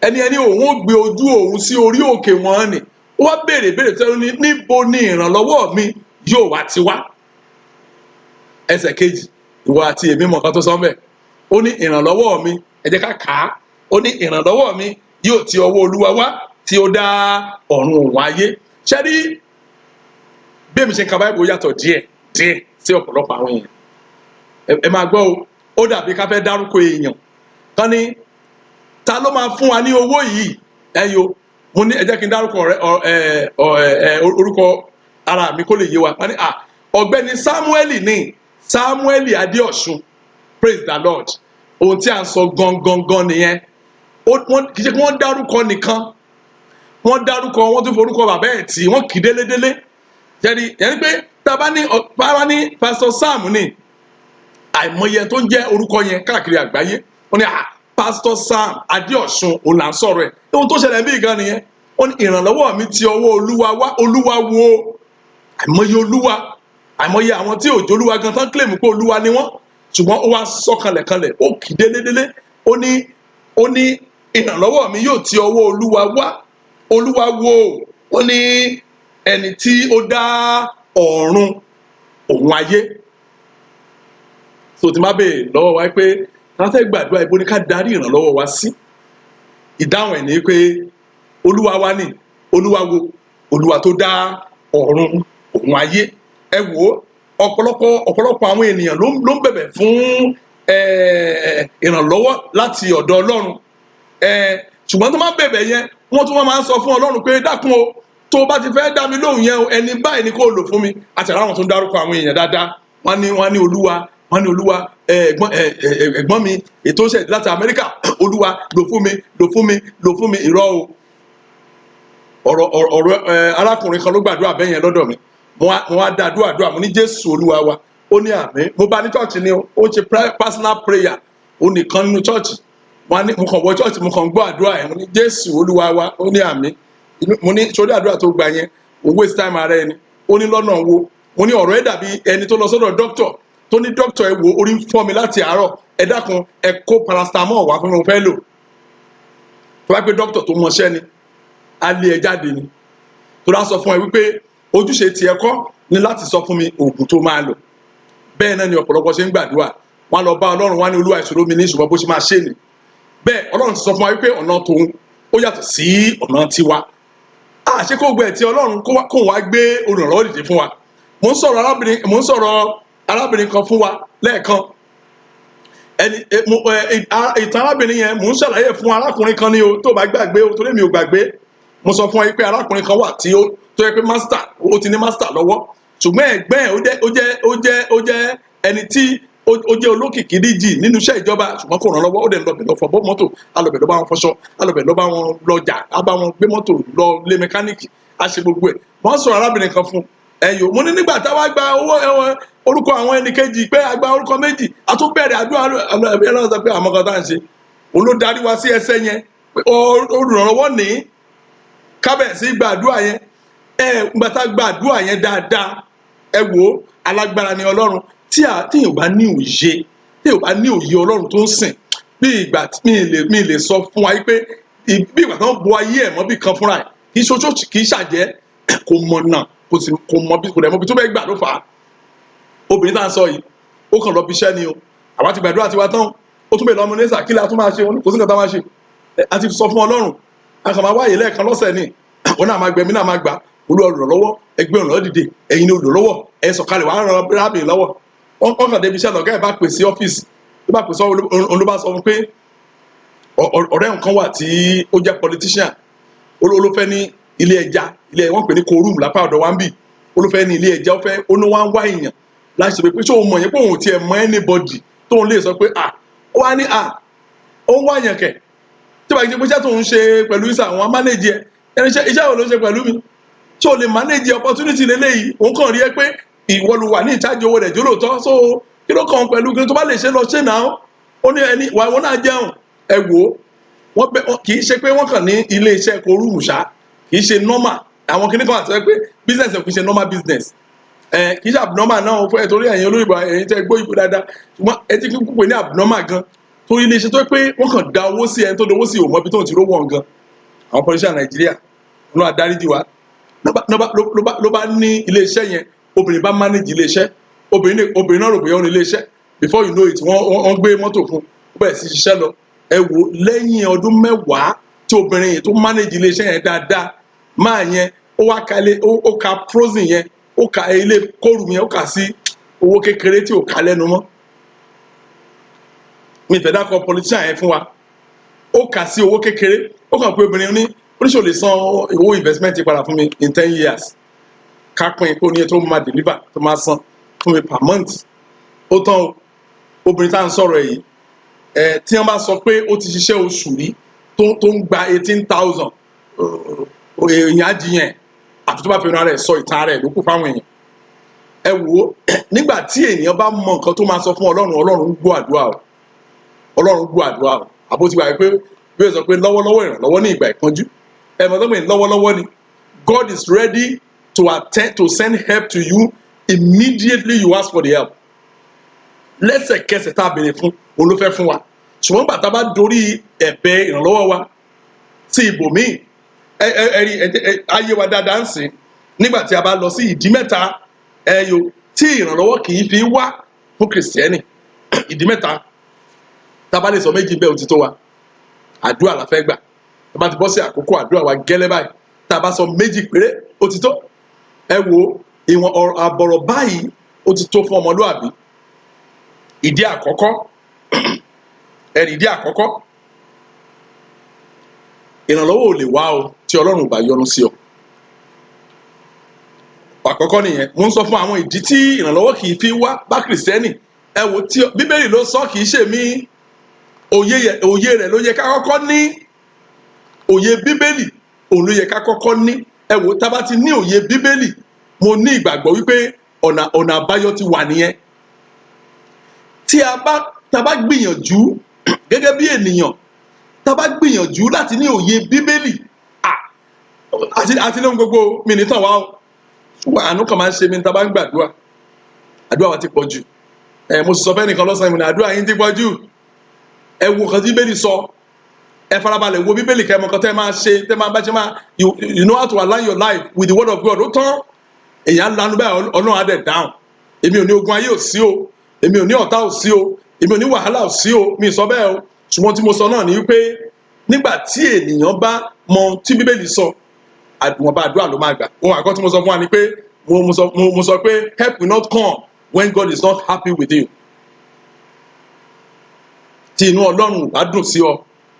Ẹni òun ò gbé ojú òun sí orí òkè wọ̀nnì, ó wá béèrè béèrè tó ní, "Níbo ni ìrànlọ́wọ́ mi yóò wá ti wá?" Ẹsẹ̀ kejì, ìwọ àti èmi mọ̀ kan tó sọ mbẹ̀. Ó ní ìrànlọ́wọ́ mi, ẹ jẹ́ ká kà á. Ó ní ìrànlọ́wọ́ mi yóò ti ọwọ́ Olúwa wá tí ó dá ọ̀run òun ayé. Ṣé rí bí èmi ṣe ń ka Báíbù yàtọ̀ díẹ̀ díẹ̀ sí ọ̀pọ̀lọpọ̀ àwọn èèyàn. Ẹ máa gbọ́ o. Ó dàbí ká fẹ́ dárúkọ èèyàn kan ní, ta ló máa fún wa ní owó yìí? Ẹ yo, mo ní ẹ jẹ́ kí n dárúkọ ọ̀rẹ́ ọ ẹ ọ ẹ orúkọ ara mi kó lè yé wa. Wọ́n ní, "À, Ọ̀gbẹ́ni Samuel ní Samuel Adéọ̀sùn." Praise the Lord. Ohun tí a ń sọ gangan gan nìyẹn. Wọ́n kì í ṣe kí wọ́n dárúkọ nìkan, wọ́n dárúkọ, wọ́n tún forúkọ bàbá ẹ̀ tí wọ́n kì í délédélé jẹ́rí yẹn ni pé tá a bá ní Pastor Sam ní, àìmọye tó ń jẹ́ orúkọ yẹn káàkiri àgbáyé, wọ́n ní, "À, Pastor Sam Adéọ̀sùn òun là ń sọ̀rọ̀ ẹ̀." Ohun tó ṣẹlẹ̀ bí gan nìyẹn. Ó ní ìrànlọ́wọ́ mi ti ọwọ́ Olúwa wá. Olúwa wo? Àìmọye olúwa, àìmọye àwọn tí òjò olúwa gan tán claim pé olúwa ni wọ́n, ṣùgbọ́n ó wá sọ kanlẹ̀kanlẹ̀, ó kì í délédélé. Ó ní ìrànlọ́wọ́ mi yóò ti ọwọ́ Olúwa wá. Olúwa wo? Ó ní ẹni tí ó dá ọ̀run òun ayé. So tí má béèrè lọ́wọ́ wa pé ká fẹ́ gbàdúrà, ibo ni ká darí ìrànlọ́wọ́ wa sí? Ìdáhùn ẹ̀ ní pé Olúwa wa ni. Olúwa wo? Olúwa tó dá ọ̀run òun ayé. Ẹ wò ó, ọ̀pọ̀lọpọ̀ àwọn ènìyàn ló ń bẹ̀bẹ̀ fún ìrànlọ́wọ́ láti ọ̀dọ̀ Ọlọ́run, ṣùgbọ́n tó máa ń bẹ̀bẹ̀ yẹn, wọ́n tún máa ń sọ fún Ọlọ́run pé, "Dákun o, tó o bá ti fẹ́ dá mi lóhùn yẹn o, ẹni báyìí ni kó o lò fún mi." Àti àwọn tó ń dárúkọ àwọn èèyàn dáadáa, wọ́n ní Olúwa, wọ́n ní Olúwa, ẹ̀gbọ́n mi ètò ìṣẹ̀ láti Amẹ́ríkà, Olúwa lò fún mi, lò fún mi, lò fún mi. Irọ́ o. Ọ̀rọ̀ arákùnrin kan ló gbàdúrà bẹ́ẹ̀ yẹn lọ́dọ̀ mi. Mo wá dá àdúrà àdúrà. Mo ní, "Jésù Olúwa wa." Ó ní, "Àmín." Mo bá ní church ni o, ó ń ṣe personal prayer, ó nìkan nínú church. Mo ní, mo kàn wọ church, mo kàn gbọ́ àdúrà yẹn. Mo ní, "Jésù Olúwa wa." Ó ní, "Àmín." Mo ní, "Sórí àdúrà tó gbà yẹn, o waste time ara ẹni." Ó ní, "Lọ́nà wo?" Mo ní, "Ọ̀rọ̀ ẹ̀ dàbí ẹni tó lọ sọ́dọ̀ doctor, tó ní, 'Doctor, ẹ wo, orí ń fọ́ mi láti àárọ̀, ẹ dákun, ẹ kó paracetamol wá fún mi, mo fẹ́ lò.' Tó bá pé doctor tó mọṣẹ́ ni, á lé ẹ jáde ni, tó dá sọ fún ẹ wípé ojúṣe tiẹ̀ kọ́ ni láti sọ fún mi oògùn tó máa lò." Bẹ́ẹ̀ náà ni ọ̀pọ̀lọpọ̀ ṣe ń gbàdúrà. Wọ́n á lọ bá Ọlọ́run, wá ní, "Olúwa, ìṣòro mi ní," ṣùgbọ́n bó ṣe máa ṣe ni. Bẹ́ẹ̀ Ọlọ́run ti sọ fún wa wípé ọ̀nà tòun ó yàtọ̀ sí ọ̀nà tiwa. Àṣé kó gbẹ tí Ọlọ́run kó wá gbé olùrànlọ́wọ́ dìde fún wa. Mo ń sọ̀rọ̀ arábìnrin kan fún wa lẹ́ẹ̀kan. Ẹni ìtàn arábìnrin yẹn, mò ń ṣàlàyé fún arákùnrin kan ní o. Tó bá gbàgbé o, torí mi ò gbàgbé, mo sọ fún ẹ pé arákùnrin kan wà tí ó tó yẹ pé master, ó ti ní master lọ́wọ́, ṣùgbọ́n ẹ̀gbẹ́ ẹ̀ ó jẹ́ ẹni tí ó jẹ́ olókìkí díjì nínú iṣẹ́ ìjọba, ṣùgbọ́n kò ràn lọ́wọ́. Ó dẹ̀ ń lọ bẹ̀ lọ fọ mọ́tò, á lọ bẹ̀ lọ bá wọn fọṣọ, á lọ bẹ̀ lọ bá wọn lọjà, á bá wọn gbé mọ́tò lọ lé mẹkáníìkì, á ṣe gbogbo ẹ̀. Wọ́n sọ̀rọ̀ arábìnrin kan fún ẹ̀yọ́. Mo ní nígbà táwa gba owó ẹ̀wọ̀n orúkọ àwọn ẹnì kejì pé a gba orúkọ méjì, a tún bẹ̀rẹ̀ àdúrà. Ẹ̀rọ sọ pé àmọ́ kan tá à ń ṣe, òun ló darí wa sí ẹsẹ̀ yẹn pé olùrànlọ́wọ́ ní kábẹ̀sí gbàdúrà yẹn. Ẹ gbàtà gbàdúrà yẹn dáadáa, ẹ wò ó, alágbára ni Ọlọ́run. Tí èèyàn bá ní òye, tí èèyàn bá ní òye Ọlọ́run tó ń sìn, bí ìgbà tí mi lè sọ fún wa pé bí ìgbà tó ń bo ayé ẹ̀ mọ́ bí kan fúnra ẹ̀, kì í ṣoṣo, kì í ṣàjẹ́, kò mọ̀ náà, kò sì kò mọ bí, kò dẹ̀ mọ bí tó fẹ́ gbà ló fà á. Obìnrin tá à ń sọ yìí, ó kàn lọ bí iṣẹ́ ni o. Àwa ti gbàdúrà tiwa tán, ó tún bèèrè lọ́mọ nísà, kí la tún máa ṣe? Wọn ní kò sí nǹkan tá a máa ṣe. A ti sọ fún Ọlọ́run, a kàn máa wáyé lẹ́ẹ̀kan lọ́sẹ̀ ni. Òun náà máa gbẹ̀mí náà máa gbà. Olúwa olùrànlọ́wọ́, ẹgbẹ́ olùrànlọ́wọ́ dìde, ẹ̀yin ni olùrànlọ́wọ́, ẹ sọ̀kalẹ̀ wàá ràn rábìnrin lọ́wọ́. Wọ́n kàn débi iṣẹ́, lọ́gá ẹ̀ bá pè sí ọ́fíìsì, ló bá pè sí, òun ló bá sọ fún pé ọ̀rẹ́ nǹkan wà tí ó jẹ́ politician. Ó ló fẹ́ ní ilé ẹja, ilé wọ́n pè ní korum lápá ọ̀dọ̀ wa ń bì. Ó ló fẹ́ ní ilé ẹja, ó fẹ́, ó ní wá ń wá èèyàn láti ṣe pé ṣé òun mọ̀ yẹn, pé òun ò tiẹ̀ mọ anybody tóun lè sọ pé à ó wá ní à ó ń wá yẹn kẹ̀ tí wàá ṣe pé iṣẹ́ tóun ṣe pẹ̀lú isa àwọn manage ẹ ẹni iṣẹ́ wo ló ń ṣe pẹ̀lú mi tí o lè manage opportunity lélẹ́yìí? Òun kàn rí ẹ pé ìwọ ló wà ní ìtajà owó rẹ̀ jólóòtọ́, so kí ló kàn pẹ̀lú kí ló tó bá lè ṣe lọ ṣe náà? Ó ní ẹni wà wọn náà jẹun. Ẹ wò ó, wọ́n bẹ kì í ṣe pé wọ́n kàn ní ilé iṣẹ́ korúùmù ṣá, kì í ṣe normal. Àwọn kìnnìkan àti pé business kì í ṣe normal business ẹ, kì í ṣe abnormal náà fún ẹ, torí ẹ̀yin olóyìnbó, ẹ̀yin tẹ́ gbọ́ ìbò dáadáa, ṣùgbọ́n ẹ ti kúkú pè ní abnormal gan, torí ilé iṣẹ́ tó pé wọ́n kàn da owó sí ẹni tó dowó sí òmò ibi tó ń ti rówó wọn gan. Àwọn politician Nàìjíríà ló wà dáríjì wá. Ló bá ní ilé iṣẹ́ yẹn, obìnrin bá manage ilé iṣẹ́. Obìnrin náà rò bóyá ó ní ilé iṣẹ́. Before you know it, wọ́n gbé mọ́tò fún un, ó bẹ̀rẹ̀ sí ṣiṣẹ́ lọ. Ẹ wò, lẹ́yìn ọdún 10 tí obìnrin yìí tó manage ilé iṣẹ́ yẹn dáadáa máa yẹn, ó wá ka ilé, ó ka frozen yẹn, ó ka ilé kóòrù yẹn, ó kà sí owó kékeré tí ò ká lẹ́nu mọ́. Mi fẹ́ dákọ̀ politician yẹn fún wa. Ó kà sí owó kékeré. Ó kàn pé obìnrin ní oníṣòwò lè san owó investment padà fún mi in 10 years, ká pín kó ní tó máa deliver, tó máa san fún mi per month. Ó tán o. Obìnrin tá à ń sọ̀rọ̀ yìí ẹ, tí wọ́n bá sọ pé ó ti ṣiṣẹ́ oṣù rí tó ń gba 18,000, èèyàn á jiyàn, àfi tó bá fi ran rẹ̀ sọ ìtàn rẹ̀ ló kù fáwọn èèyàn. Ẹ wò ó, nígbà tí ènìyàn bá mọ nǹkan tó máa sọ fún Ọlọ́run, Ọlọ́run ń gbọ́ àdúrà o. Ọlọ́run gbọ́ àdúrà o. Àbó ti wà pé bí ó sọ pé lọ́wọ́lọ́wọ́ ìrànlọ́wọ́ ní ìgbà ìpọ́njú, ẹ mọ̀ tó pé lọ́wọ́lọ́wọ́ ni. God is ready to attend, to send help to you immediately you ask for the help. Lẹ́sẹ̀kẹsẹ̀ tá a béèrè fún, òun ló fẹ́ fún wa. Ṣùgbọ́n bàtà bá dorí ẹ̀bẹ̀ ìrànlọ́wọ́ wa sí ibòmíì, ẹ ẹ ẹ rí ẹ ayé wa dáadáa ń sìn. Nígbà tí a bá lọ sí ìdí mẹ́ta ẹyọ tí ìrànlọ́wọ́ kì í fi wá fún Kìrìsìtẹ́nì, ìdí mẹ́ta, tá a bá lè sọ méjì bẹ́ẹ̀, ó ti tó wa. Àdúrà la fẹ́ gbà. Tá a bá ti bọ́ sí àkókò àdúrà wa gẹ́lẹ́ báyìí, tá a bá sọ méjì péré, ó ti tó. Ẹ wo ìwọ̀n ọ̀rọ̀ àbọ̀rọ̀ báyìí, ó ti tó fún ọmọlúàbí. Ìdí àkọ́kọ́, ẹ̀rì, ìdí àkọ́kọ́, ìrànlọ́wọ́ ò lè wá o tí Ọlọ́run ò bá yọ́nú sí ọ. Àkọ́kọ́ nìyẹn. Mo ń sọ fún àwọn ìdí tí ìrànlọ́wọ́ kì í fi wá bá Kìrìsìtẹ́nì. Ẹ wo, tí Bíbélì ló sọ, kì í ṣe mí. Òye rẹ̀ ló yẹ ká kọ́kọ́ ní. Òye Bíbélì, òun ló yẹ ká kọ́kọ́ ní. Ẹ wo, tá a bá ti ní òye Bíbélì, mo ní ìgbàgbọ́ wípé ọ̀nà àbáyọ ti wà nìyẹn. Tí a bá tá a bá gbìyànjú gẹ́gẹ́ bí ènìyàn, tá a bá gbìyànjú láti ní òye Bíbélì àti lóhun gbogbo mi ní tàn wá o. Ṣùgbọ́n àánú kan máa ń ṣe mí tá a bá ń gbàdúrà. Àdúrà wa ti pọ̀ jù. Ẹ mo sì sọ fẹ́ nìkan lọ́sàn-án ìmùnà, àdúrà yín ti pọ̀ jù. Ẹ wo nǹkan tí Bíbélì sọ. Ẹ farabalẹ̀ wo Bíbélì, kẹ́ ẹ mọ nǹkan tẹ́ ẹ máa ṣe, tẹ́ ẹ máa bá ṣe máa you know how to align your life with the word of God. Ó tán. Èèyàn lanu báyìí, Ọlọ́run á dẹ̀ dáhùn. Èmi ò ní ogun ayé ò sí o, èmi ò ní ọ̀tá ò sí o, èmi ò ní wàhálà ò sí o, mi ì sọ bẹ́ẹ̀ o. Ṣùgbọ́n tí mo sọ náà ni wípé nígbà tí ènìyàn bá mọ ohun tí Bíbélì sọ, àdùnwọ̀nba àdúrà ló máa gbà. Ohun àkọ́kọ́ tí mo sọ fún wa ni pé mo sọ pé help will not come when God is not happy with you. Tí inú Ọlọ́run ò bá dùn sí ọ,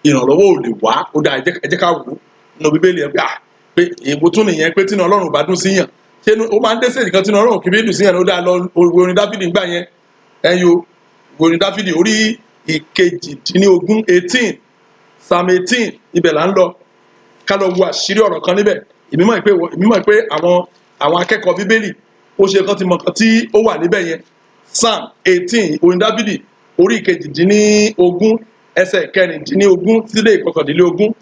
ìrànlọ́wọ́ ò lè wá. Ó dáa, ẹ jẹ́ ká wò ó nínú Bíbélì. Ẹ pé ah, pé èèbó tún nìyẹn, pé tínú Ọlọ́run ò bá dùn sí yàn, ṣé ó máa ń dé sí ìkan tínú Ọlọ́run kì í dùn sí yàn? Ó dáa, lọ wo orin Dáfídì ńgbà yẹn. Ẹ yo orin Dáfídì orí 18, 18, Psalm 18, ibẹ̀ là ń lọ. Ká lọ wo àṣírí ọ̀rọ̀ kan níbẹ̀. Èmi mọ̀ pé àwọn akẹ́kọ̀ọ́ Bíbélì, ó ṣe kán ti mọ̀ kan tí ó wà níbẹ̀ yẹn. Psalm 18, orin Dáfídì orí 18, ẹsẹ̀ 16 sílé 19,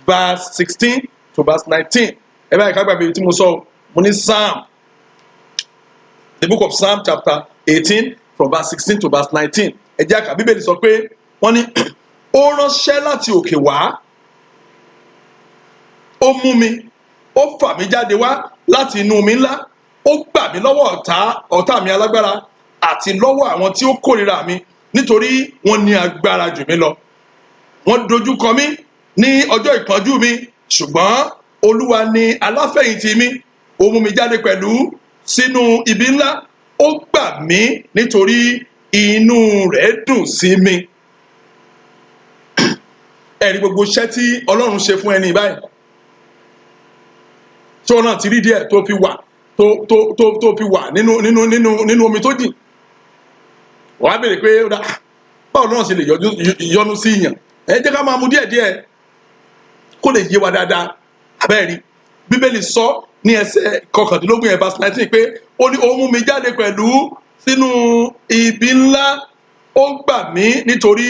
verse 16 to verse 19. Ẹ báyìí ká gbàgbé tí mo sọ o. Mo ní Psalm, the book of Psalm, chapter 18, from verse 16 to verse 19. Ẹ jẹ́ àkà. Bíbélì sọ pé wọ́n ní ó ránṣẹ́ láti òkè wá, ó mú mi, ó fà mí jáde wá láti inú omi ńlá, ó gbà mí lọ́wọ́ ọ̀tá mi alágbára àti lọ́wọ́ àwọn tí ó kórìíra mi, nítorí wọ́n ní agbára jù mí lọ. Wọ́n dojú kọ mí ní ọjọ́ ìpọ́njú mi, ṣùgbọ́n Olúwa ni aláfẹ̀yìntì mi. Ó mú mi jáde pẹ̀lú sínú ibi ńlá, ó gbà mí nítorí inú rẹ̀ dùn sí mi. Ẹ̀rí gbogbo iṣẹ́ tí Ọlọ́run ṣe fún ẹni báyìí. Tí wọn náà ti rí díẹ̀ tó fi wà tó fi wà nínú omi tó jìn? Wàá béèrè pé ó dà, báwo náà ṣe lè yọnu sí yàn? Ẹ jẹ́ ká máa mu díẹ̀ díẹ̀ kó lè yé wa dáadáa. Abẹ́rẹ́ Bíbélì sọ ní ẹsẹ̀ 19 yẹn, verse 19, pé ó ní ó mú mi jáde pẹ̀lú sínú ibi ńlá, ó gbà mí nítorí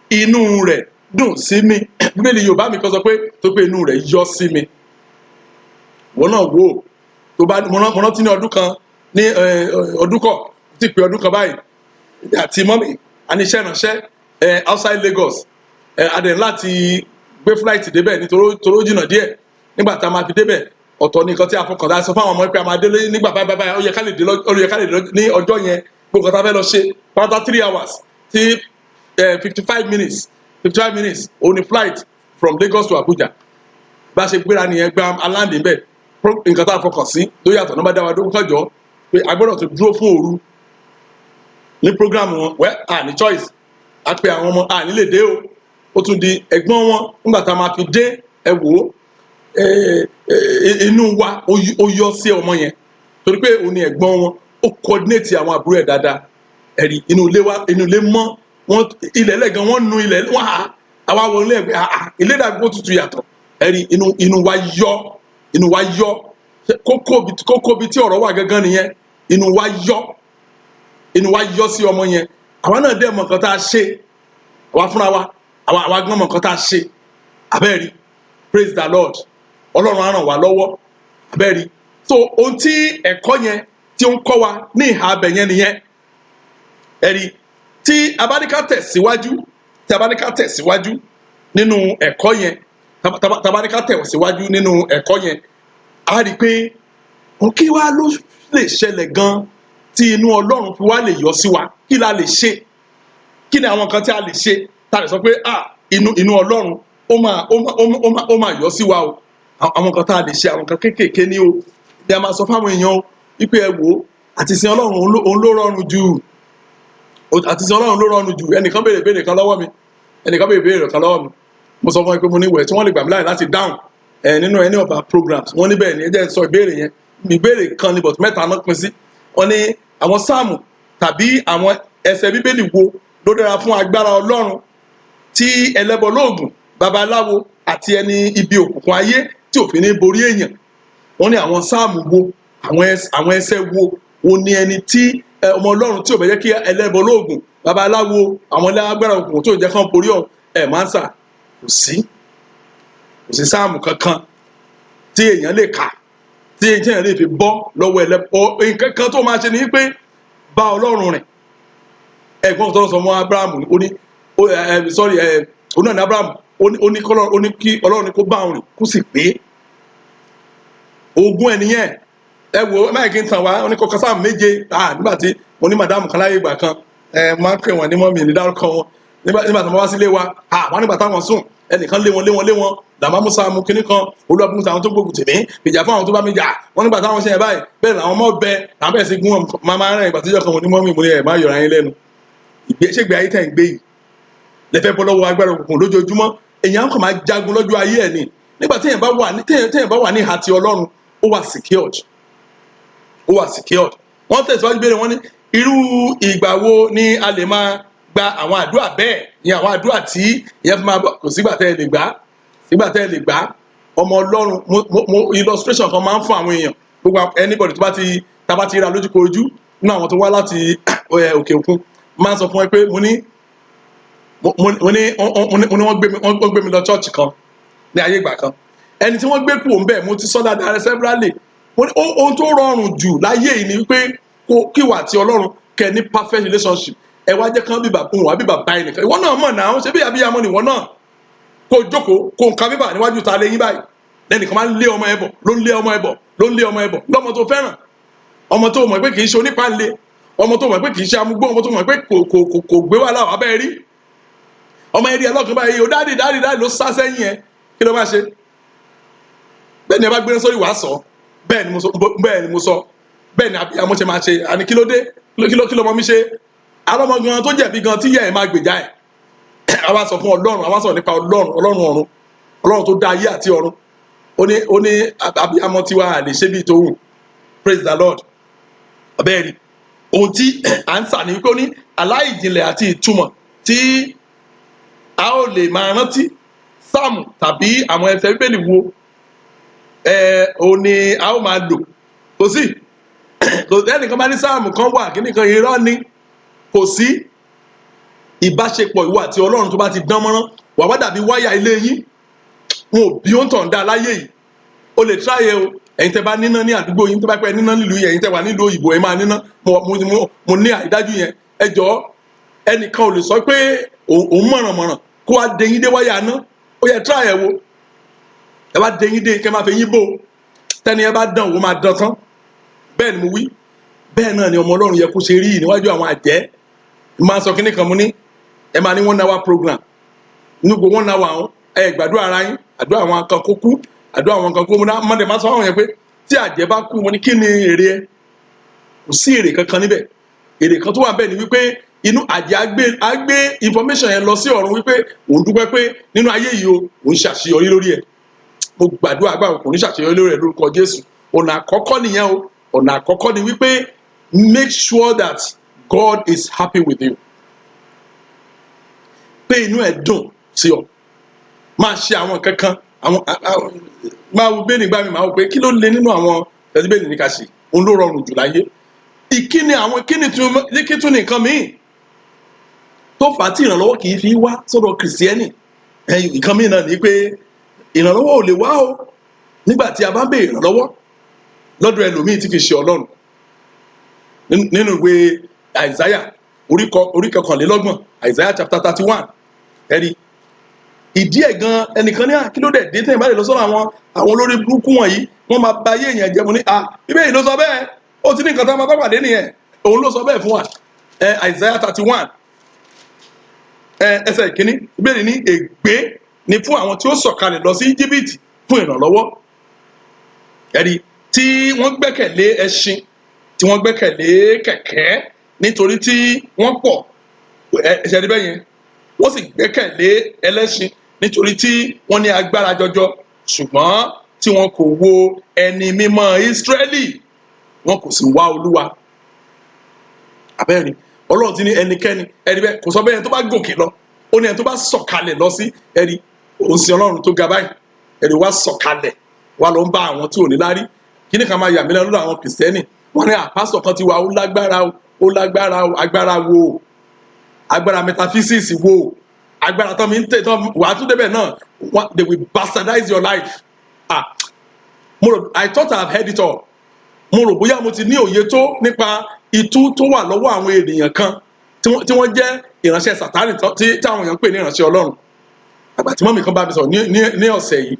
inú rẹ̀ dùn sí mi. Bíbélì Yorùbá mi kan sọ pé tó pé inú rẹ̀ yọ sí mi. Wọn náà wò ó tó bá mo rántí ní ọdún kan, ní ọdún kọ tí pé ọdún kan báyìí, àti mummy a ní iṣẹ́ ìránṣẹ́ outside Lagos. A dẹ̀ láti gbé flight débẹ̀ nítorí toró jìnnà díẹ̀. Nígbà tá a máa fi débẹ̀, ọ̀tọ̀ ní nǹkan tí a fọkàn tá a sọ fún àwọn ọmọ pé a máa délé nígbà báyìí báyìí. Ó yẹ ká lè dé ní ọjọ́ yẹn. Gbogbo nǹkan tá a fẹ́ lọ ṣe pátá, 3 hours tí 55 minutes, 55 minutes òun ni flight from Lagos to Abuja. Bá a ṣe gbéra nìyẹn, gba a land bẹ́ẹ̀, nǹkan tá a fọkàn sí ló yàtọ̀. Nọ́mbà dá wa dókòó kọjọ pé a gbọ́dọ̀ tó dúró fún òru ní program wọn. Well, a ní choice, a pe àwọn ọmọ, a ní lè dé o. Ó tún di ẹ̀gbọ́n wọn. Nígbà tá a máa fi dé, ẹ wò ó, inú wa ó yọ sí ọmọ yẹn torí pé òun ni ẹ̀gbọ́n wọn. Ó coordinate àwọn àbúrò ẹ̀ dáadáa. Ẹ̀rí inú ilé wa, inú ilé mọ́ wọn, ilẹ̀ ẹlẹ́gan wọ́n nu ilẹ̀ wọ́n á àwa wọ ilé ẹ̀gbẹ́ àá, ilé dàbí kó tutù yàtọ̀. Ẹ̀rí inú wa yọ, inú wa yọ. Kókó bi tí ọ̀rọ̀ wà gangan nìyẹn. Inú wa yọ, inú wa yọ sí ọmọ yẹn. Àwa náà dẹ̀ mọ̀ nǹkan tá a ṣe, àwa fúnra wa, àwa gan mọ̀ nǹkan tá a ṣe. Abẹ́ẹ̀rí, praise the Lord. Ọlọ́run á ràn wá lọ́wọ́. Abẹ́ẹ̀rí, so ohun tí ẹ̀kọ́ yẹn tí ó ń kọ́ wa ní ìhà abẹ yẹn nìyẹn. Ẹ̀rí tí a bá ní ká tẹ̀síwájú nínú ẹ̀kọ́ yẹn, tá bá ní ká tẹ̀síwájú nínú ẹ̀kọ́ yẹn, a rí i pé kí wá ló lè ṣẹlẹ̀ gan tí inú Ọlọ́run fi wá lè yọ sí wa? Kí la lè ṣe? Kí ni àwọn nǹkan tí a lè ṣe tá a lè sọ pé, ah, inú Ọlọ́run ó máa yọ sí wa o? Àwọn nǹkan tá a lè ṣe, àwọn nǹkan kéékèèké ní o bí a máa sọ fáwọn èèyàn o, wípé ẹ wò ó, àti sin Ọlọ́run òun ló rọrùn jù, àti sin Ọlọ́run ló rọrùn jù. Ẹnìkan béèrè béèrè kan lọ́wọ́ mi. Mo sọ fún ẹ pé mo ní ìwẹ̀ tí wọ́n lè gbà mí láàyè láti dáhùn ẹ nínú any of our programs. Wọ́n ní bẹ́ẹ̀ ni. Ẹ jẹ́ n sọ ìbéèrè yẹn. Ìbéèrè kan ni, but mẹ́ta náà pín sí. Wọ́n ní àwọn sáàmù tàbí àwọn ẹsẹ̀ Bíbélì wo ló dára fún agbára Ọlọ́run tí ẹlẹ́bọ lóògùn, babaláwo àti ẹni ibi òkùnkùn ayé tí òfin ní borí èèyàn? Wọ́n ní àwọn sáàmù wo, àwọn ẹsẹ̀ wo wo ni ẹni tí ọmọ Ọlọ́run tí ò bẹ jẹ́ kí ẹlẹ́bọ lóògùn, babaláwo, àwọn ẹlẹ́gbára òkùnkùn tí ò jẹ́ kán borí ọ̀ ẹ̀ máa ń sà. Kò sí sáàmù kankan tí èèyàn lè kà tí èèyàn lè fi bọ́ lọ́wọ́ ẹlẹ́bọ. Nǹkan kan tó máa ṣe ni wípé bá Ọlọ́run rìn. Ẹ̀gbọ́n tó ń sọ mọ́ Abrahamu, ó ní ẹ sorry, ẹ òun náà ní Abrahamu, ó ní kí Ọlọ́run ní kó bá òun rìn, kó sì pé ogún ẹ nìyẹn. Ẹ wo, ẹ má yẹ kí n tàn wá. Ó ní kọkọ sáà méje. Ah, nígbà tí mo ní madam kan láyé ìgbà kan, ẹ máa ń pè wọn ní mummy, ní dárúkọ wọn. Nígbà tí wọ́n wá sílé wa, ah, wọ́n nígbà táwọn sùn, ẹnìkan lé wọn, lé wọn, lé wọn. Dàmá musa mú kinní kan, olúwàbùkún àwọn tó gbógun tèmí, ìjà fún àwọn tó bá mi jà. Wọ́n nígbà táwọn ṣe yẹn báyìí, bẹ́ẹ̀ làwọn ọmọ bẹ, làwọn bẹ̀rẹ̀ sí gún wọn. Máa máa rìn. Ìgbà tíjọ́ kan, mo ní mummy, mo ní ẹ̀ má yọra yín lẹ́nu. Ìgbé ṣègbè ayé tẹ̀ ń gbé yìí lẹ́fẹ̀ẹ́ bọ́ lọ́wọ́ agbára òkùnkùn lójoojúmọ́. Èèyàn kàn máa jagun lọ́jọ́ ayé ẹ̀ ni. Nígbà téèyàn bá wà ní ìhà ti Ọlọ́run, ó wà secured, ó wà secured. Wọ́n tẹ̀síwájú béèrè, wọ́n ní irú ìgbà wo ni a lè máa gba àwọn àdúrà bẹ́ẹ̀, ní àwọn àdúrà tí ìyẹn fi máa bọ̀? Kò sígbà tẹ́ ẹ lè gbà á, sígbà tẹ́ ẹ lè gbà á. Ọmọ Ọlọ́run, mo illustration kan máa ń fún àwọn èèyàn, gbogbo anybody tó bá ti tá bá ti ra lójúkorojú nínú àwọn tó wá láti òkè òkun, máa ń sọ fún ẹ pé mo ní wọ́n gbé mi lọ church kan ní ayé ìgbà kan. Ẹni tí wọ́n gbé kúrò ńbẹ̀, mo ti sọ dáadáa rẹ severally. Mo ní ohun tó rọrùn jù láyé yìí ni wípé kó kíwà àti Ọlọ́run kẹ́ ní perfect relationship. Ẹ wá jẹ́ kán bíbà òun wá bíbà báyìí nìkan. Ìwọ náà mọ̀ náà, ṣé bí abiyamọ ni ìwọ náà, kó jókòó kó nǹkan bíbà níwájú ta lẹ́yìn báyìí, lẹ́nìkan máa ń lé ọmọ ẹ bọ̀, ló ń lé ọmọ ẹ bọ̀, ló ń lé ọmọ ẹ bọ̀, lọ́mọ tó fẹ́ràn, ọmọ tó mọ̀ pé kì í ṣe onípàlẹ̀, ọmọ tó mọ̀ pé kì í ṣe amúgbó, ọmọ tó mọ̀ pé kò gbé wàhálà wà bẹ́ẹ̀ rí. Ọmọ ẹ rí ẹ lọ́kàn báyìí, o daddy, daddy, daddy, ló sá sẹ́yìn ẹ. Kí ló máa ṣe? Bẹ́ẹ̀ ni ẹ bá gbé sórí wàá sọ. Bẹ́ẹ̀ ni mo sọ, bẹ́ẹ̀ ni mo sọ, bẹ́ẹ̀ ni abiyamọ ṣe máa ṣe. Àní kí ló dé? Kí ló mọ mi ṣe? Alọ́mọ gan tó jẹ̀bi gan tí yẹ ẹ̀ máa gbèjà ẹ̀. Àwa sọ fún Ọlọ́run, àwa sọ̀rọ̀ nípa Ọlọ́run, Ọlọ́run ọ̀run, Ọlọ́run tó dá ayé àti ọ̀run. Ó ní abiyamọ tiwa à lè ṣe bíi tòun. Praise the Lord. Abẹ́rẹ́ ohun tí à ń sà ní wípé ó ní àlá ìjìnlẹ̀ àti ìtumọ̀ tí a ó lè máa rántí, sáàmù tàbí àwọn ẹsẹ̀ Bíbélì wo ẹ òun ni a ó máa lò? Kò sí. Ẹnìkan bá ní sáàmù kan wà, kíní kan, irọ́ ni, kò sí. Ìbáṣepọ̀ ìwọ àti Ọlọ́run tó bá ti dán mọ́rán, wà wá dàbí wáyà ilé yín. Wọn ò bí ó ń tàn dá láyé yìí. O lè try ẹ o. Ẹ̀yin tẹ́ bá níná ní àdúgbò yín, tó bá pẹ́ níná nílùú yẹn, ẹ̀yin tẹ́ wà nílùú òyìnbó, ẹ máa níná. Mo ní àrídájú yẹn. Ẹ jọ̀ọ́, ẹnìkan ò lè sọ pé òun mọ̀rànmọ̀ràn kó wá dẹyìn dé wáyà ná. Ó yẹ try ẹ wo. Ẹ bá dẹyìn dé, kẹ́ máa fi yín bò. Tẹ́ni ẹ bá dán, òun máa dán tán. Bẹ́ẹ̀ ni mo wí. Bẹ́ẹ̀ náà ni ọmọ Ọlọ́run yẹ kó ṣe rí níwájú àwọn àjẹ́. Máa sọ kíní kan, mo ní ẹ máa ní one hour program. Nígbò one hour àwọn ẹ gbàdúrà ara yín, àdúrà àwọn kan kó kú, àdúrà àwọn kan kó. Mo náà mọ̀dé máa sọ àwọn yẹn pé tí àjẹ́ bá kú, mo ní kí ni èrè ẹ? Kò sí èrè kankan níbẹ̀. Èrè kan tó wà bẹ́ẹ̀ ni wípé inú àjẹ́ á gbé information yẹn lọ sí ọ̀run wípé òun dúpẹ́ pé nínú ayé yìí o, òun ṣàṣeyọrí lórí ẹ̀. Mo gbàdúrà, àgbà kò ní ṣàṣeyọrí lórí ẹ̀ lórúkọ Jésù. Ọ̀nà àkọ́kọ́ nìyẹn o. Ọ̀nà àkọ́kọ́ ni wípé make sure that God is happy with you, pé inú ẹ̀ dùn sí ọ. Máa ṣe àwọn kankan, àwọn máa wo bẹ́ẹ̀ni gbá mi, máa wò pé kí ló lé nínú àwọn ẹ̀sìn bẹ́ẹ̀ni ní ká ṣe. Òun ló rọrùn jù láyé. Ìkíni àwọn kíni tún kí tún ní nǹkan míì tó fà á tí ìrànlọ́wọ́ kì í fi wá sọ́dọ̀ Kìrìsìtẹ́nì? Nǹkan míì náà ni pé ìrànlọ́wọ́ ò lè wá o nígbà tí a bá ń béèrè ìrànlọ́wọ́ lọ́dọ̀ ẹlòmíì tí kì í ṣe Ọlọ́run. Nínú ìwé Àìsáyà orí 31, Isaiah chapter 31, ẹ̀rí ìdí ẹ̀ gan. Ẹnìkan ní à, kí ló dẹ̀ dé tẹ̀yìn bá lè lọ sọ́dọ̀ àwọn olórí burúkú wọ̀nyí, wọ́n máa ba ayé èèyàn jẹ́? Mo ní à, Bíbélì ló sọ bẹ́ẹ̀. Ó ti ní nǹkan tá a máa bá pàdé nìyẹn. Òun ló sọ bẹ́ẹ̀ fún wa. Ẹ Isaiah 31, ẹ ẹsẹ̀ ìkíní, Bíbélì ní ègbé ni fún àwọn tí ó sọ̀kalẹ̀ lọ sí Íjíbítì fún ìrànlọ́wọ́, ẹ̀rí tí wọ́n gbẹ́kẹ̀lé ẹṣin, tí wọ́n gbẹ́kẹ̀lé kẹ̀kẹ́, nítorí tí wọ́n pọ̀. Ẹ ṣe bẹ́ẹ̀ yẹn. Wọ́n sì gbẹ́kẹ̀lé ẹlẹ́ṣin nítorí tí wọ́n ní agbára jọjọ, ṣùgbọ́n tí wọn kò wo Ẹni Mímọ́ Ísírẹ́lì, wọn kò sì wá Olúwa. Abẹ́rẹ́ Ọlọ́run ti ní ẹnikẹ́ni ẹni bẹ́ẹ̀ kò sọ bẹ́ẹ̀ tó bá gòkè lọ. Ó ní ẹni tó bá sọ̀kalẹ̀ lọ sí ẹni òun sin Ọlọ́run tó ga báyìí, ẹni wá sọ̀kalẹ̀ wá lọ ń bá àwọn tí ò ní lárí. Kíní kan máa yà mí lẹ́nu lọ́dọ̀ àwọn Kìrìsìtẹ́nì? Wọ́n ní àpásọ̀ kan ti wà, ó lágbára o, ó lágbára o. Agbára wo? Agbára metaphysics wo? Agbára tán mi ń tẹ̀ tán wàá tún débẹ̀ náà, they will bastardize your life. Ah, mo rò, I thought I have heard it all. Mo rò bóyá mo ti ní òye tó nípa itú tó wà lọ́wọ́ àwọn ènìyàn kan tí wọ́n jẹ́ ìránṣẹ́ Sàtánì tí táwọn èèyàn ń pè ní ìránṣẹ́ Ọlọ́run. Àgbà tí mummy kan bá mi sọ̀rọ̀ ní ọ̀sẹ̀ yìí,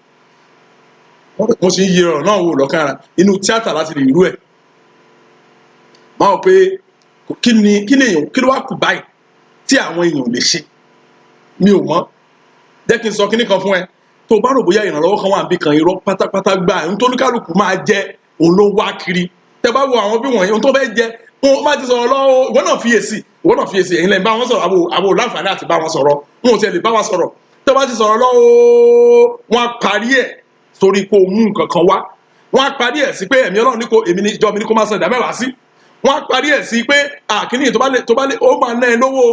mo sì ń yí ọ̀rọ̀ náà wò lọ́kàn ara. Inú tíátà láti lè rú ẹ̀. Máa wò pé kí ni èèyàn, kí ló wá kù báyìí tí àwọn èèyàn ò lè ṣe? Mi ò mọ̀. Jẹ́ kí n sọ kíní kan fún ẹ. Tó o bá rò bóyá ìrànlọ́wọ́ kan wà níbì kan, irọ́ pátápátá gbà. Ohun tó oníkálukú máa jẹ òun ló ń wá kiri. Tẹ bá wo àwọn bí wọ̀nyí, ohun tó fẹ́ jẹ wọn bá ti sọ̀rọ̀ lọ́wọ́. Ìwọ náà fiyèsí, ìwọ náà fiyèsí. Ẹ̀yin lẹ́yìn bá wọn sọ̀rọ̀, àwọ̀ láǹfààní àti bá wọn sọ̀rọ̀, wọn ò tiẹ̀ lè bá wọn sọ̀rọ̀. Tẹ bá ti sọ̀rọ̀ lọ́wọ́, wọn á parí ẹ̀ sórí kó o mú nǹkan kan wá. Wọn á parí ẹ̀ sí pé ẹ̀mí Ọlọ́run ní kó èmi ní ìjọ mi ní kó máa san 10% sí. Wọn á parí ẹ̀ sí pé àkíní tó bá lè ó máa ná ẹ lówó.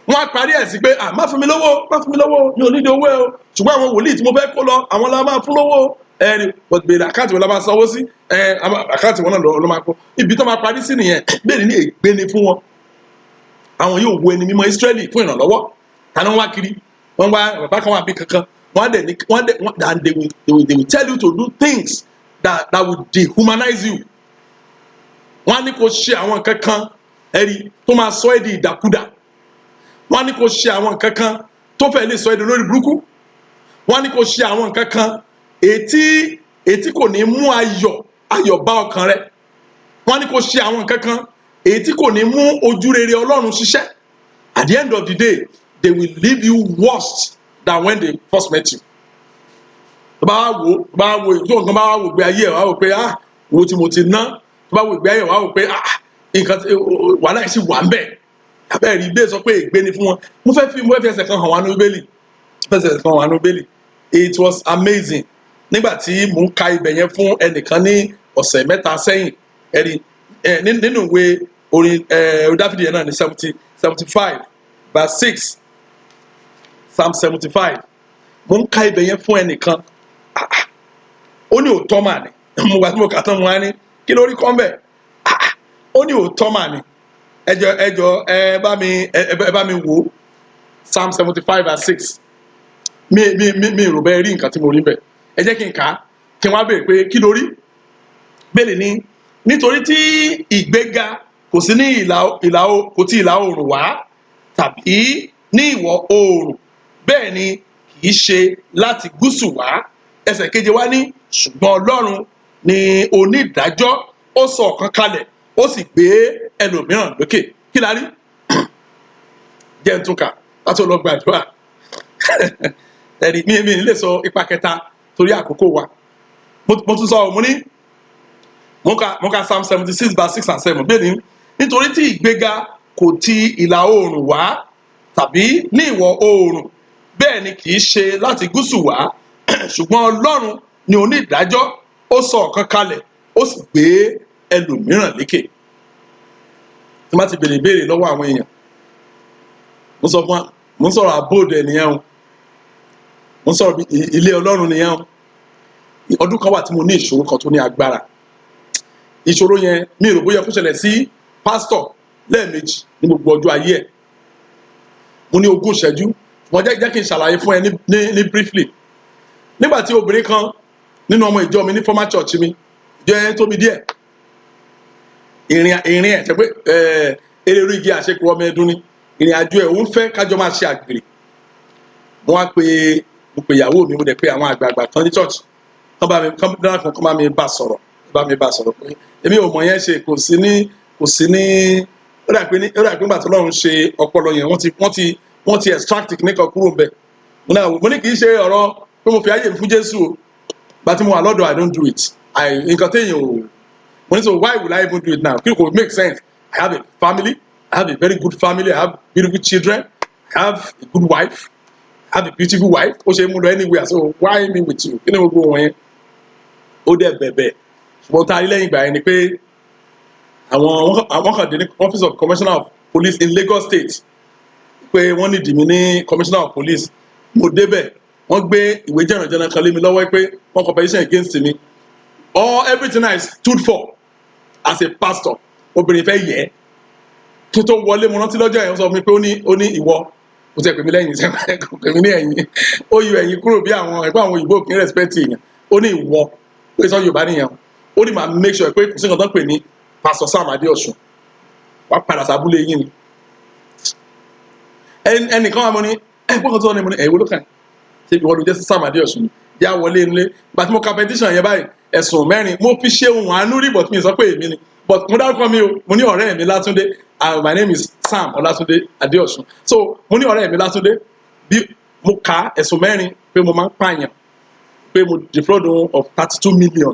Wọn á parí ẹ̀ sí pé à, má fún mi lówó, má fún mi lówó, mi ò nídìí owó ẹ o, ṣùgbọ́n àwọn wòlíì tí mo fẹ́ kó lọ, àwọn la máa fún lówó. Ẹ rí bèrè account wọn la máa sanwó sí. Ẹ account wọn náà ló máa kó. Ibi tó máa parí sí nìyẹn. Bẹ́ẹ̀ ni ègbé ni fún wọn. Àwọn yóò wo Ẹni Mímọ́ Ísírẹ́lì fún ìrànlọ́wọ́. Ta ni wọ́n wá kiri? Wọ́n wá bàbá kan wà bí kankan. Wọ́n á dẹ̀ ní wọ́n dẹ̀ wọ́n and they will tell you to do things that will dehumanize you. Wọ́n á ní kó ṣe àwọn nǹkan kan, ẹ̀rí tó máa sọ ẹ́ di ìdàkudà. Wọ́n á ní kó ṣe àwọn nǹkan kan tó fẹ́ lè sọ ẹ́ di olórí burúkú. Wọ́n á ní kó ṣe àwọn nǹkan kan ètí kò ní mú ayọ̀ bá ọkàn rẹ. Wọ́n á ní kó ṣe àwọn nǹkan kan èyí tí kò ní mú ojú rere Ọlọ́run ṣiṣẹ́. At the end of the day, they will leave you worse than when they first met you. Tó bá wò tó nǹkan bá wò gbé ayé ẹ̀, wá wò pé ah, wo tí mo ti ná. Tó bá wò gbé ayé ẹ̀, wá wò pé ah, nǹkan wàhálà yìí sì wà ń bẹ̀. Abẹ́rẹ́ ìgbé sọ pé ègbé ni fún wọn. Mo fẹ́ fi ẹsẹ̀ kan hàn wá ní Bíbélì, fẹ́ ẹsẹ̀ kan hàn wá ní Bíbélì. It was amazing. Nígbà tí mò ń ka ibẹ̀ yẹn fún ẹnìkan ní ọ̀sẹ̀ 3 sẹ́yìn, ẹni ẹ nínú ìwé orin Dáfídì yẹn náà ní 75 verse 6, Psalm 75, mò ń ka ibẹ̀ yẹn fún ẹnìkan. Ah, ah, ó ní òótọ́ mà ní. Mo gbà tí mo kà tán, mo wá ní, "Kí ló rí kọ́ mbẹ̀?" Ah, ah, ó ní òótọ́ mà ní. Ẹ jọ̀ọ́, ẹ jọ̀ọ́, ẹ bá mi wò ó, Psalm 75 verse 6. Mi rò bẹ́ẹ̀ rí nǹkan tí mo rí bẹ́ẹ̀. Ẹ jẹ́ kí n kà á, kí n wá béèrè pé kí ló rí. Bẹ́ẹ̀ ni, nítorí tí ìgbéga kò sí ní ìlà ìlà kò tí ìlà oòrùn wá tàbí ní ìwọ̀ oòrùn, bẹ́ẹ̀ ni kì í ṣe láti gúúsù wá. Ẹsẹ̀ keje wá ní, ṣùgbọ́n Ọlọ́run ni onídàájọ́, ó sọ ọ̀kan kalẹ̀, ó sì gbé ẹlòmíràn lókè. Kí la rí? Jẹ́ n tún kà láti lọ gbàdúrà. Ẹ̀rí mi lè sọ ipa kẹta torí àkókò wa. Mo tún sọ ọ́, mo ní mo ka Psalm 76 verse 6 and 7. Bẹ́ẹ̀ ni, nítorí tí ìgbéga kò ti ìlà oòrùn wá tàbí ní ìwọ̀ oòrùn, bẹ́ẹ̀ ni kì í ṣe láti gúúsù wá, ṣùgbọ́n Ọlọ́run ni onídàájọ́, ó sọ ọ̀kan kalẹ̀, ó sì gbé ẹlòmíràn lékè. Tí wọ́n bá ti béèrè ìbéèrè lọ́wọ́ àwọn èèyàn, mo sọ fún wa, mo ń sọ̀rọ̀ abóòdù ẹ̀ nìyẹn o, mo ń sọ̀rọ̀ bí ilé Ọlọ́run nìyẹn o. Ọdún kan wà tí mo ní ìṣòro kan tó ní agbára. Ìṣòro yẹn, mi rò bóyá kó ṣẹlẹ̀ sí pásítọ̀ lẹ́ẹ̀mejì ní gbogbo ọjọ́ ayé ẹ̀. Mo ní 20 ìṣẹ́jú, ṣùgbọ́n jẹ́ kí n ṣàlàyé fún ẹ ní briefly. Nígbà tí obìnrin kan nínú ọmọ ìjọ mi ní former church mi, ìjọ yẹn tóbi díẹ̀, ìrìn ẹ̀ ṣe pé eré orí igi àṣekù ọmọ ẹdun ni ìrìn àjò ẹ̀. Òun fẹ́ kájọ máa ṣe àgbèrè. Mo wá pé, mo pe ìyàwó mi, mo dẹ̀ pé àwọn àgbààgbà kan ní church kán bá mi kán dára kan, kán bá mi bá sọ̀rọ̀, bá mi bá sọ̀rọ̀ pé èmi ò mọ̀ yẹn ṣe. Kò sí ní ó dà pé nígbà tí Ọlọ́run ṣe ọpọlọ yẹn, wọ́n ti extract kìíní kan kúrò ńbẹ̀. Mo ní kì í ṣe ọ̀rọ̀ pé mo fi ayé mi fún Jésù o. Gba tí mo wà lọ́dọ̀, I don't do it. I nǹkan téèyàn ò, mo ní, so why will I even do it now? Kí kò make sense. I have a family. I have a very good family. I have beautiful children. I have a good wife. I have a beautiful wife. Ó ṣe é mú lọ anywhere. So why me with you? Kí ni gbogbo wọn yẹn? Ó dẹ̀ bẹ̀bẹ̀, ṣùgbọ́n tá a rí lẹ́yìn ìgbà yẹn ni pé àwọn kan dé ní Office of Commissioner of Police in Lagos State pé wọ́n ní dìmí ní Commissioner of Police. Mo débẹ̀, wọ́n gbé ìwé jẹ̀rànjẹ̀ràn kan lé mi lọ́wọ́ pé wọ́n kọ petition against me. All everything I stood for as a pastor, obìnrin fẹ́ yẹ kí n tó wọlé. Mo rántí lọ́jọ́ yẹn, ó sọ fún mi pé ó ní ìwọ kò tẹ̀ pè mí lẹ́yìn, kò pè mí ní ẹ̀yìn, ó yọ ẹ̀yìn kúrò bí àwọn ẹ̀kọ́ àwọn òyìnbó kì í respect èèyàn. Ó ní ìwọ pé sọ Yorùbá nìyẹn. Ó ní màá make sure pé kò sí nǹkan tó ń pè ní Pastor Sam Adéọ̀sùn, wàá padà sábúlé yín ni. Ẹnìkan wà, mo ní ẹ gbọ́dọ̀ tó ní, mo ní ẹ̀ ìwọ ló kàn ṣé ìwọ ló jẹ́ Sam Adéọ̀sùn ni? Yá wọlé nílé. Ìgbà tí mo ka petition yẹn báyìí, ẹ̀sùn mẹ́rin mo fi ṣe ohun àánú rí, but mi sọ pé èmi ni, but mo dárúkọ mi o. Mo ní ọ̀rẹ́ mi Látúndé, my name is Sam Ọlátúndé Adéọ̀sùn, so mo ní ọ̀rẹ́ mi Látúndé bí mo ka ẹ̀sùn mẹ́rin pé mo máa ń pààyàn, pé mo defraud of 32 million.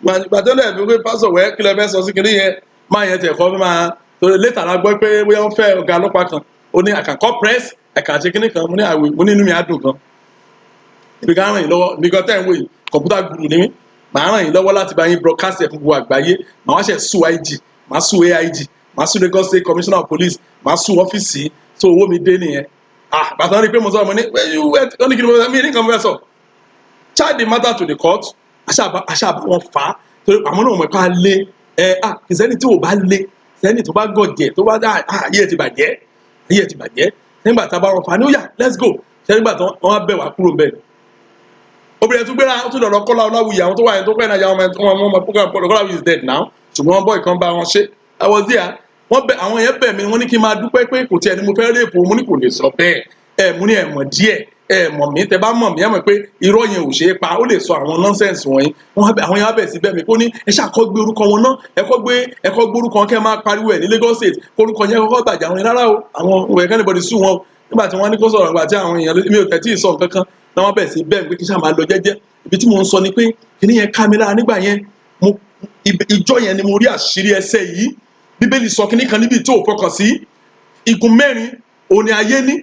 Gbàtọ́ lẹ̀ fi pé pásọ̀ wẹ́, kí lẹ fẹ́ sọ sí kinní yẹn? Máa yẹn tẹ̀ kọ́ máa torí later la gbọ́ pé bóyá wọ́n fẹ́ ọ̀gá ọlọ́pàá kan. Ó ní I can call press, I can ṣe kinní kan. Mo ní àwẹ̀, mo ní inú mi á dùn gan ibi kan ràn yín lọ́wọ́. Ibi kan tẹ́ ń wò yìí, computer guru ni mí. Màá ràn yín lọ́wọ́ láti bá yín broadcast ẹ̀ fún gbogbo àgbáyé. Màá wá ṣe sue IG, màá sue AIG, màá sue Lagos State Commissioner of Police, màá sue ọ́fíìsì. So owó mi dé nìyẹn. Ah, bàtà rí i pé mo sọ, mo ní ó ní kí ni mo fẹ́ mi ní nǹkan mo fẹ́ sọ. Charge the matter to the court. Aṣáàbá wọn fà á torí àwọn náà mọ̀ pé a lé ẹ. Ah, kìsẹ́ni tí ò bá lé sẹ́ni tó bá gọ̀jẹ̀ tó bá dá, ah, ayé ẹ̀ ti bàjẹ́, ayé ẹ̀ ti bàjẹ́. Nígbà tá a bá wọn fà á ní, ó yá, let's go. Ṣé nígbà tí wọ́n á bẹ̀ wá kúrò bẹ́ẹ̀, obìnrin tún gbéra, ó tún dọ̀rọ̀ Kọ́lá Ọláwuyì, àwọn tó wà yẹn tó pẹ́ náà, yà wọn ọmọ program. Kọ́lá Ọláwuyì is dead now, ṣùgbọ́n boy kan bá wọn ṣe. I was there. Wọ́n bẹ àwọn yẹn bẹ̀ mí, wọ́n ní kí n máa dúpẹ́ pé kò tiẹ̀ ní mo fẹ́ rape. Mo ní kò lè sọ bẹ́ẹ̀. Ẹ mú ní ẹ mọ̀ díẹ̀, ẹ mọ̀ mí. Tẹ bá mọ̀ mí, ẹ mọ̀ pé irọ́ yẹn ò ṣeé pa. Ó lè sọ àwọn nonsense wọ̀nyí. Wọ́n bẹ àwọn yẹn á bẹ̀ sí bẹ́ẹ̀ mi kó ní ẹ ṣàkọ́ gbé orúkọ wọn náà, ẹ kọ́ gbé orúkọ wọn, kẹ́ ẹ máa pariwo ẹ̀ ní Lagos State, orúkọ yẹn kọ́kọ́ bàjẹ́. Àwọn yẹn rárá o, àwọn òwe kẹ́ anybody sue wọn o. Nígbà tí wọ́n ní kó sọ̀rọ̀, nígbà tí àwọn èèyàn mi ò tẹ̀ tí ì sọ nǹkan kan náà, wọ́n bẹ̀ sí bẹ́ẹ̀ pé kí sáà máa lọ jẹ́jẹ́. Ibi tí mò ń sọ ni pé kíní yẹn ká mi lára nígbà yẹn. Mo ìjọ yẹn ni mo rí àṣírí ẹsẹ̀ yìí. Bíbélì sọ kíní kan níbi tí ò fọkàn sí. Igun mẹ́rin òní ayé ní: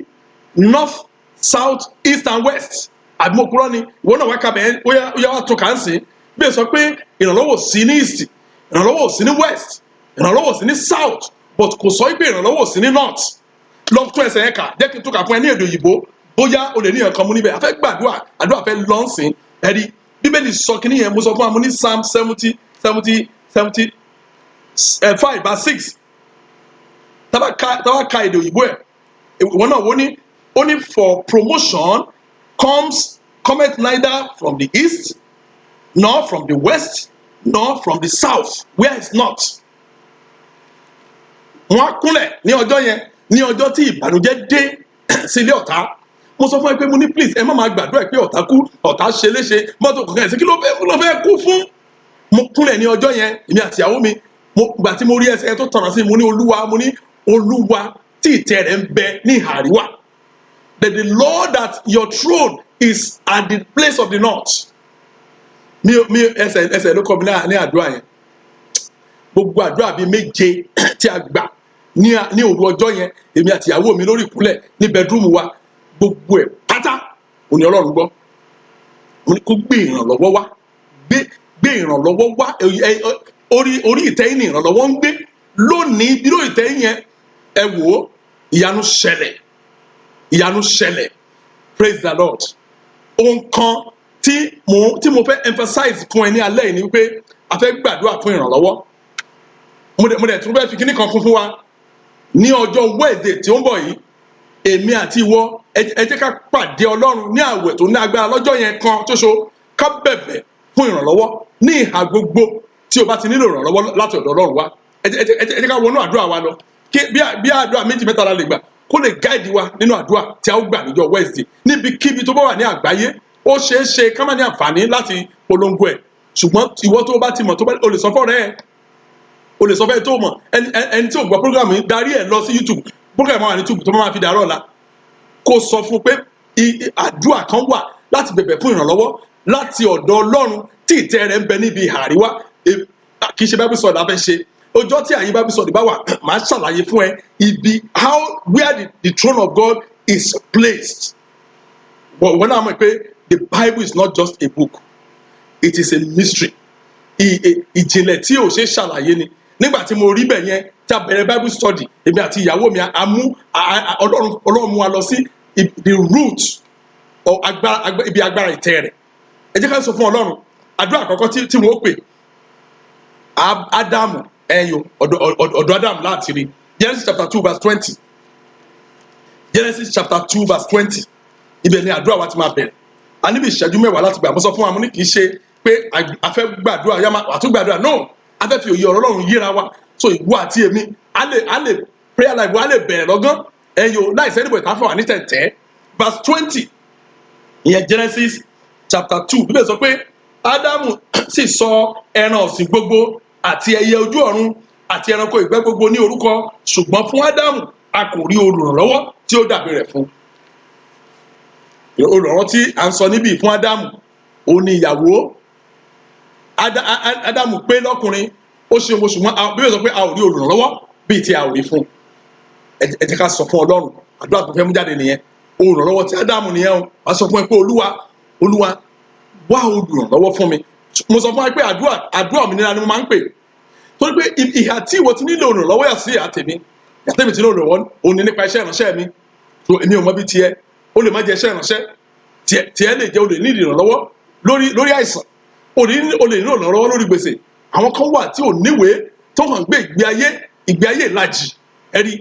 north, south, east and west. Àbí mo purọ́ ni? Ìwọ náà wá kábẹ̀, ó yá, ó yá, wá tún kà ń sìn. Bí ẹ sọ pé ìrànlọ́wọ́ ò sí ní east, ìrànlọ́wọ́ ò sí ní west, ìrànlọ́wọ́ ò sí ní south, but kò sọ pé ìrànlọ́wọ́ ò sí ní north. Lọ tún ẹsẹ̀ yẹn kà. Jẹ́ kí n tún kà fún ẹ ní èdè òyìnbó, bóyá o lè ní nǹkan mú níbẹ̀. A fẹ́ gbàdúrà, àdúrà fẹ́ lọ́nsìn. Ẹ̀rí Bíbélì sọ kínní yẹn. Mo sọ fún wa, mo ní Psalm 75 verse 6. Tábà ka èdè òyìnbó ẹ̀, ìwọ náà wọ́n ní, ó ní, "For promotion cometh neither from the east, nor from the west, nor from the south." Where is north? Wọ́n á kúnlẹ̀ ní ọjọ́ yẹn, ní ọjọ́ tí ìbànújẹ́ dé sí ilé ọ̀tá. Mo sọ fún ẹ pé, mo ní, please, ẹ má máa gbàdúrà pé ọ̀tá kú, ọ̀tá ṣe léṣe, mọ́tò kankan ẹ̀ sí. Kí ló fẹ́ kú fún? Mo kúnlẹ̀ ní ọjọ́ yẹn, èmi àti ìyàwó mi. Mo gbà tí mo rí ẹsẹ̀ tó tọ̀nà sí mi, mo ní, Olúwa, mo ní, Olúwa tí ìtẹ́ rẹ̀ ń bẹ ní ìhà àríwá, that the Lord, that your throne is at the place of the north. Mi ẹsẹ̀ ló kọ́ mi ní àdúrà yẹn. Gbogbo àdúrà bíi méje tí a gbà ní òru ọjọ́ yẹn, èmi àti ìyàwó mi lórí ìkúnlẹ̀ ní bedroom wa, gbogbo ẹ̀ pátá òní Ọlọ́run gbọ́. Mo ní kó gbé ìrànlọ́wọ́ wá, gbé ìrànlọ́wọ́ wá. Orí ìtẹ́ yìí ní ìrànlọ́wọ́ ń gbé lónìí. Bí lórí ìtẹ́ yìí yẹn, ẹ wò ó, ìyanu ṣẹlẹ̀, ìyanu ṣẹlẹ̀. Praise the Lord. Ohun kan tí mo fẹ́ emphasize fún ẹ ní alẹ́ yìí ni wípé a fẹ́ gbàdúrà fún ìrànlọ́wọ́. Mo dẹ̀ tún fẹ́ fi kíní kan kún fún wa. Ní ọjọ́ Wednesday tí ó ń bọ̀ yìí, èmi àti ìwọ, ẹ jẹ́ ká pàdé Ọlọ́run ní àwẹ̀ tó ní agbára lọ́jọ́ yẹn kan ṣoṣo, ká bẹ̀bẹ̀ fún ìrànlọ́wọ́ ní ìhà gbogbo tí o bá ti nílò ìrànlọ́wọ́ láti ọ̀dọ̀ Ọlọ́run wá. Ẹ jẹ́ ká wọnú àdúrà wa lọ, kí bí àdúrà méjì mẹ́ta la lè gbà, kó lè guide wa nínú àdúrà tí a ó gbà níjọ́ Wednesday. Níbikíbi tó bá wà ní àgbáyé, ó ṣeé ṣe ká má ní àǹfààní láti polongo ẹ̀, ṣùgbọ́n ìwọ tó bá ti mọ̀, tó bá o lè sọ fọ́rẹ́ ẹ̀, o lè sọ fẹ́ tó mọ̀, ẹni tí ò gbọ́ program yìí, darí ẹ̀ lọ sí YouTube. Program wà ní YouTube tó máa fi dàrọ́ ọ̀la. Kó sọ fún pé àdúrà kan wà láti bẹ̀bẹ̀ fún ìrànlọ́wọ́ láti ọ̀dọ̀ Ọlọ́run tí ìtẹ́ rẹ̀ ń bẹ níbi ìhà àríwá. Kì í ṣe Bible study la fẹ́ ṣe. Ọjọ́ tí àyè Bible study bá wà, màá ṣàlàyé fún ẹ ibi, how, where the throne of God is placed. But wọ́n náà mọ̀ pé the Bible is not just a book, it is a mystery. Ìjìnlẹ̀ tí ò ṣe é ṣàlàyé ni. Nígbà tí mo rí bẹ̀ yẹn, tí a bẹ̀rẹ̀ Bible study, èmi àti ìyàwó mi, a mú Ọlọ́run mú wa lọ sí the root of agbára, ibi agbára ìtẹ́ rẹ̀. Ẹ jẹ́ ká sọ fún Ọlọ́run. Àdúrà àkọ́kọ́ tí wọ́n pè Ádámù ẹ̀yọ, ọ̀dọ̀ Ádámù láti rí. Genesis chapter 2 verse 20. Genesis chapter 2 verse 20, ibẹ̀ ni àdúrà wa ti máa bẹ̀rẹ̀. A níbi ìṣẹ́jú 10 láti gbà. Mo sọ fún wa, mo ní kì í ṣe pé a fẹ́ gbàdúrà yá máa àtún gbàdúrà. No, a fẹ́ fi òye ọ̀rọ̀ Ọlọ́run yíra wa. So ìwọ àti èmi, a lè prayer life wa, a lè bẹ̀rẹ̀ lọ́gán ẹ̀yọ láì sẹ́ni bọ̀ ìtafọ̀ wà ní tẹ̀tẹ̀. Verse 20 ìyẹn, Genesis chapter 2, Bíbélì sọ pé Ádámù sì sọ ẹran ọ̀sìn gbogbo àti ẹyẹ ojú ọ̀run àti ẹranko ìgbẹ́ gbogbo ní orúkọ, ṣùgbọ́n fún Ádámù a kò rí olùrànlọ́wọ́ tí ó dàbí rẹ̀ fún. Olùrànlọ́wọ́ tí à ń sọ níbí fún Ádámù, òun ni ìyàwó. Ádámù pé lọ́kùnrin, ó ṣe owó, ṣùgbọ́n Bíbélì sọ pé a ò rí olùrànlọ́wọ́ bíi tí a ò rí fún. Ẹ jẹ́ ká sọ fún Ọlọ́run. Àdúrà tó fẹ́ mú jáde nìyẹn. Olùrànlọ́wọ́ tí Ádámù nìyẹn o. Wàá sọ fún ẹ pé, Olúwa, Olúwa, wá olùrànlọ́wọ́ fún mi. Mo sọ fún wa pé àdúrà òmìnira ni mo máa ń pè, torí pé ìhà tí ìwọ ti nílò olùrànlọ́wọ́ yà sí ìhà tèmi. Ìhà tèmi ti nílò olùrànlọ́wọ́ òní nípa iṣẹ́ ìránṣẹ́ mi. So èmi ò mọ bí tiẹ̀, ó lè má jẹ́ iṣẹ́ ìránṣẹ́. Tiẹ̀ lè jẹ́ o lè ní ìrànlọ́wọ́ lórí àìsàn, o lè ní ìrànlọ́wọ́ lórí gbèsè. Àwọn kan wà tí ò níwèé, tó hàn gbé ìgbé ayé ìlàjì. Ẹ̀rí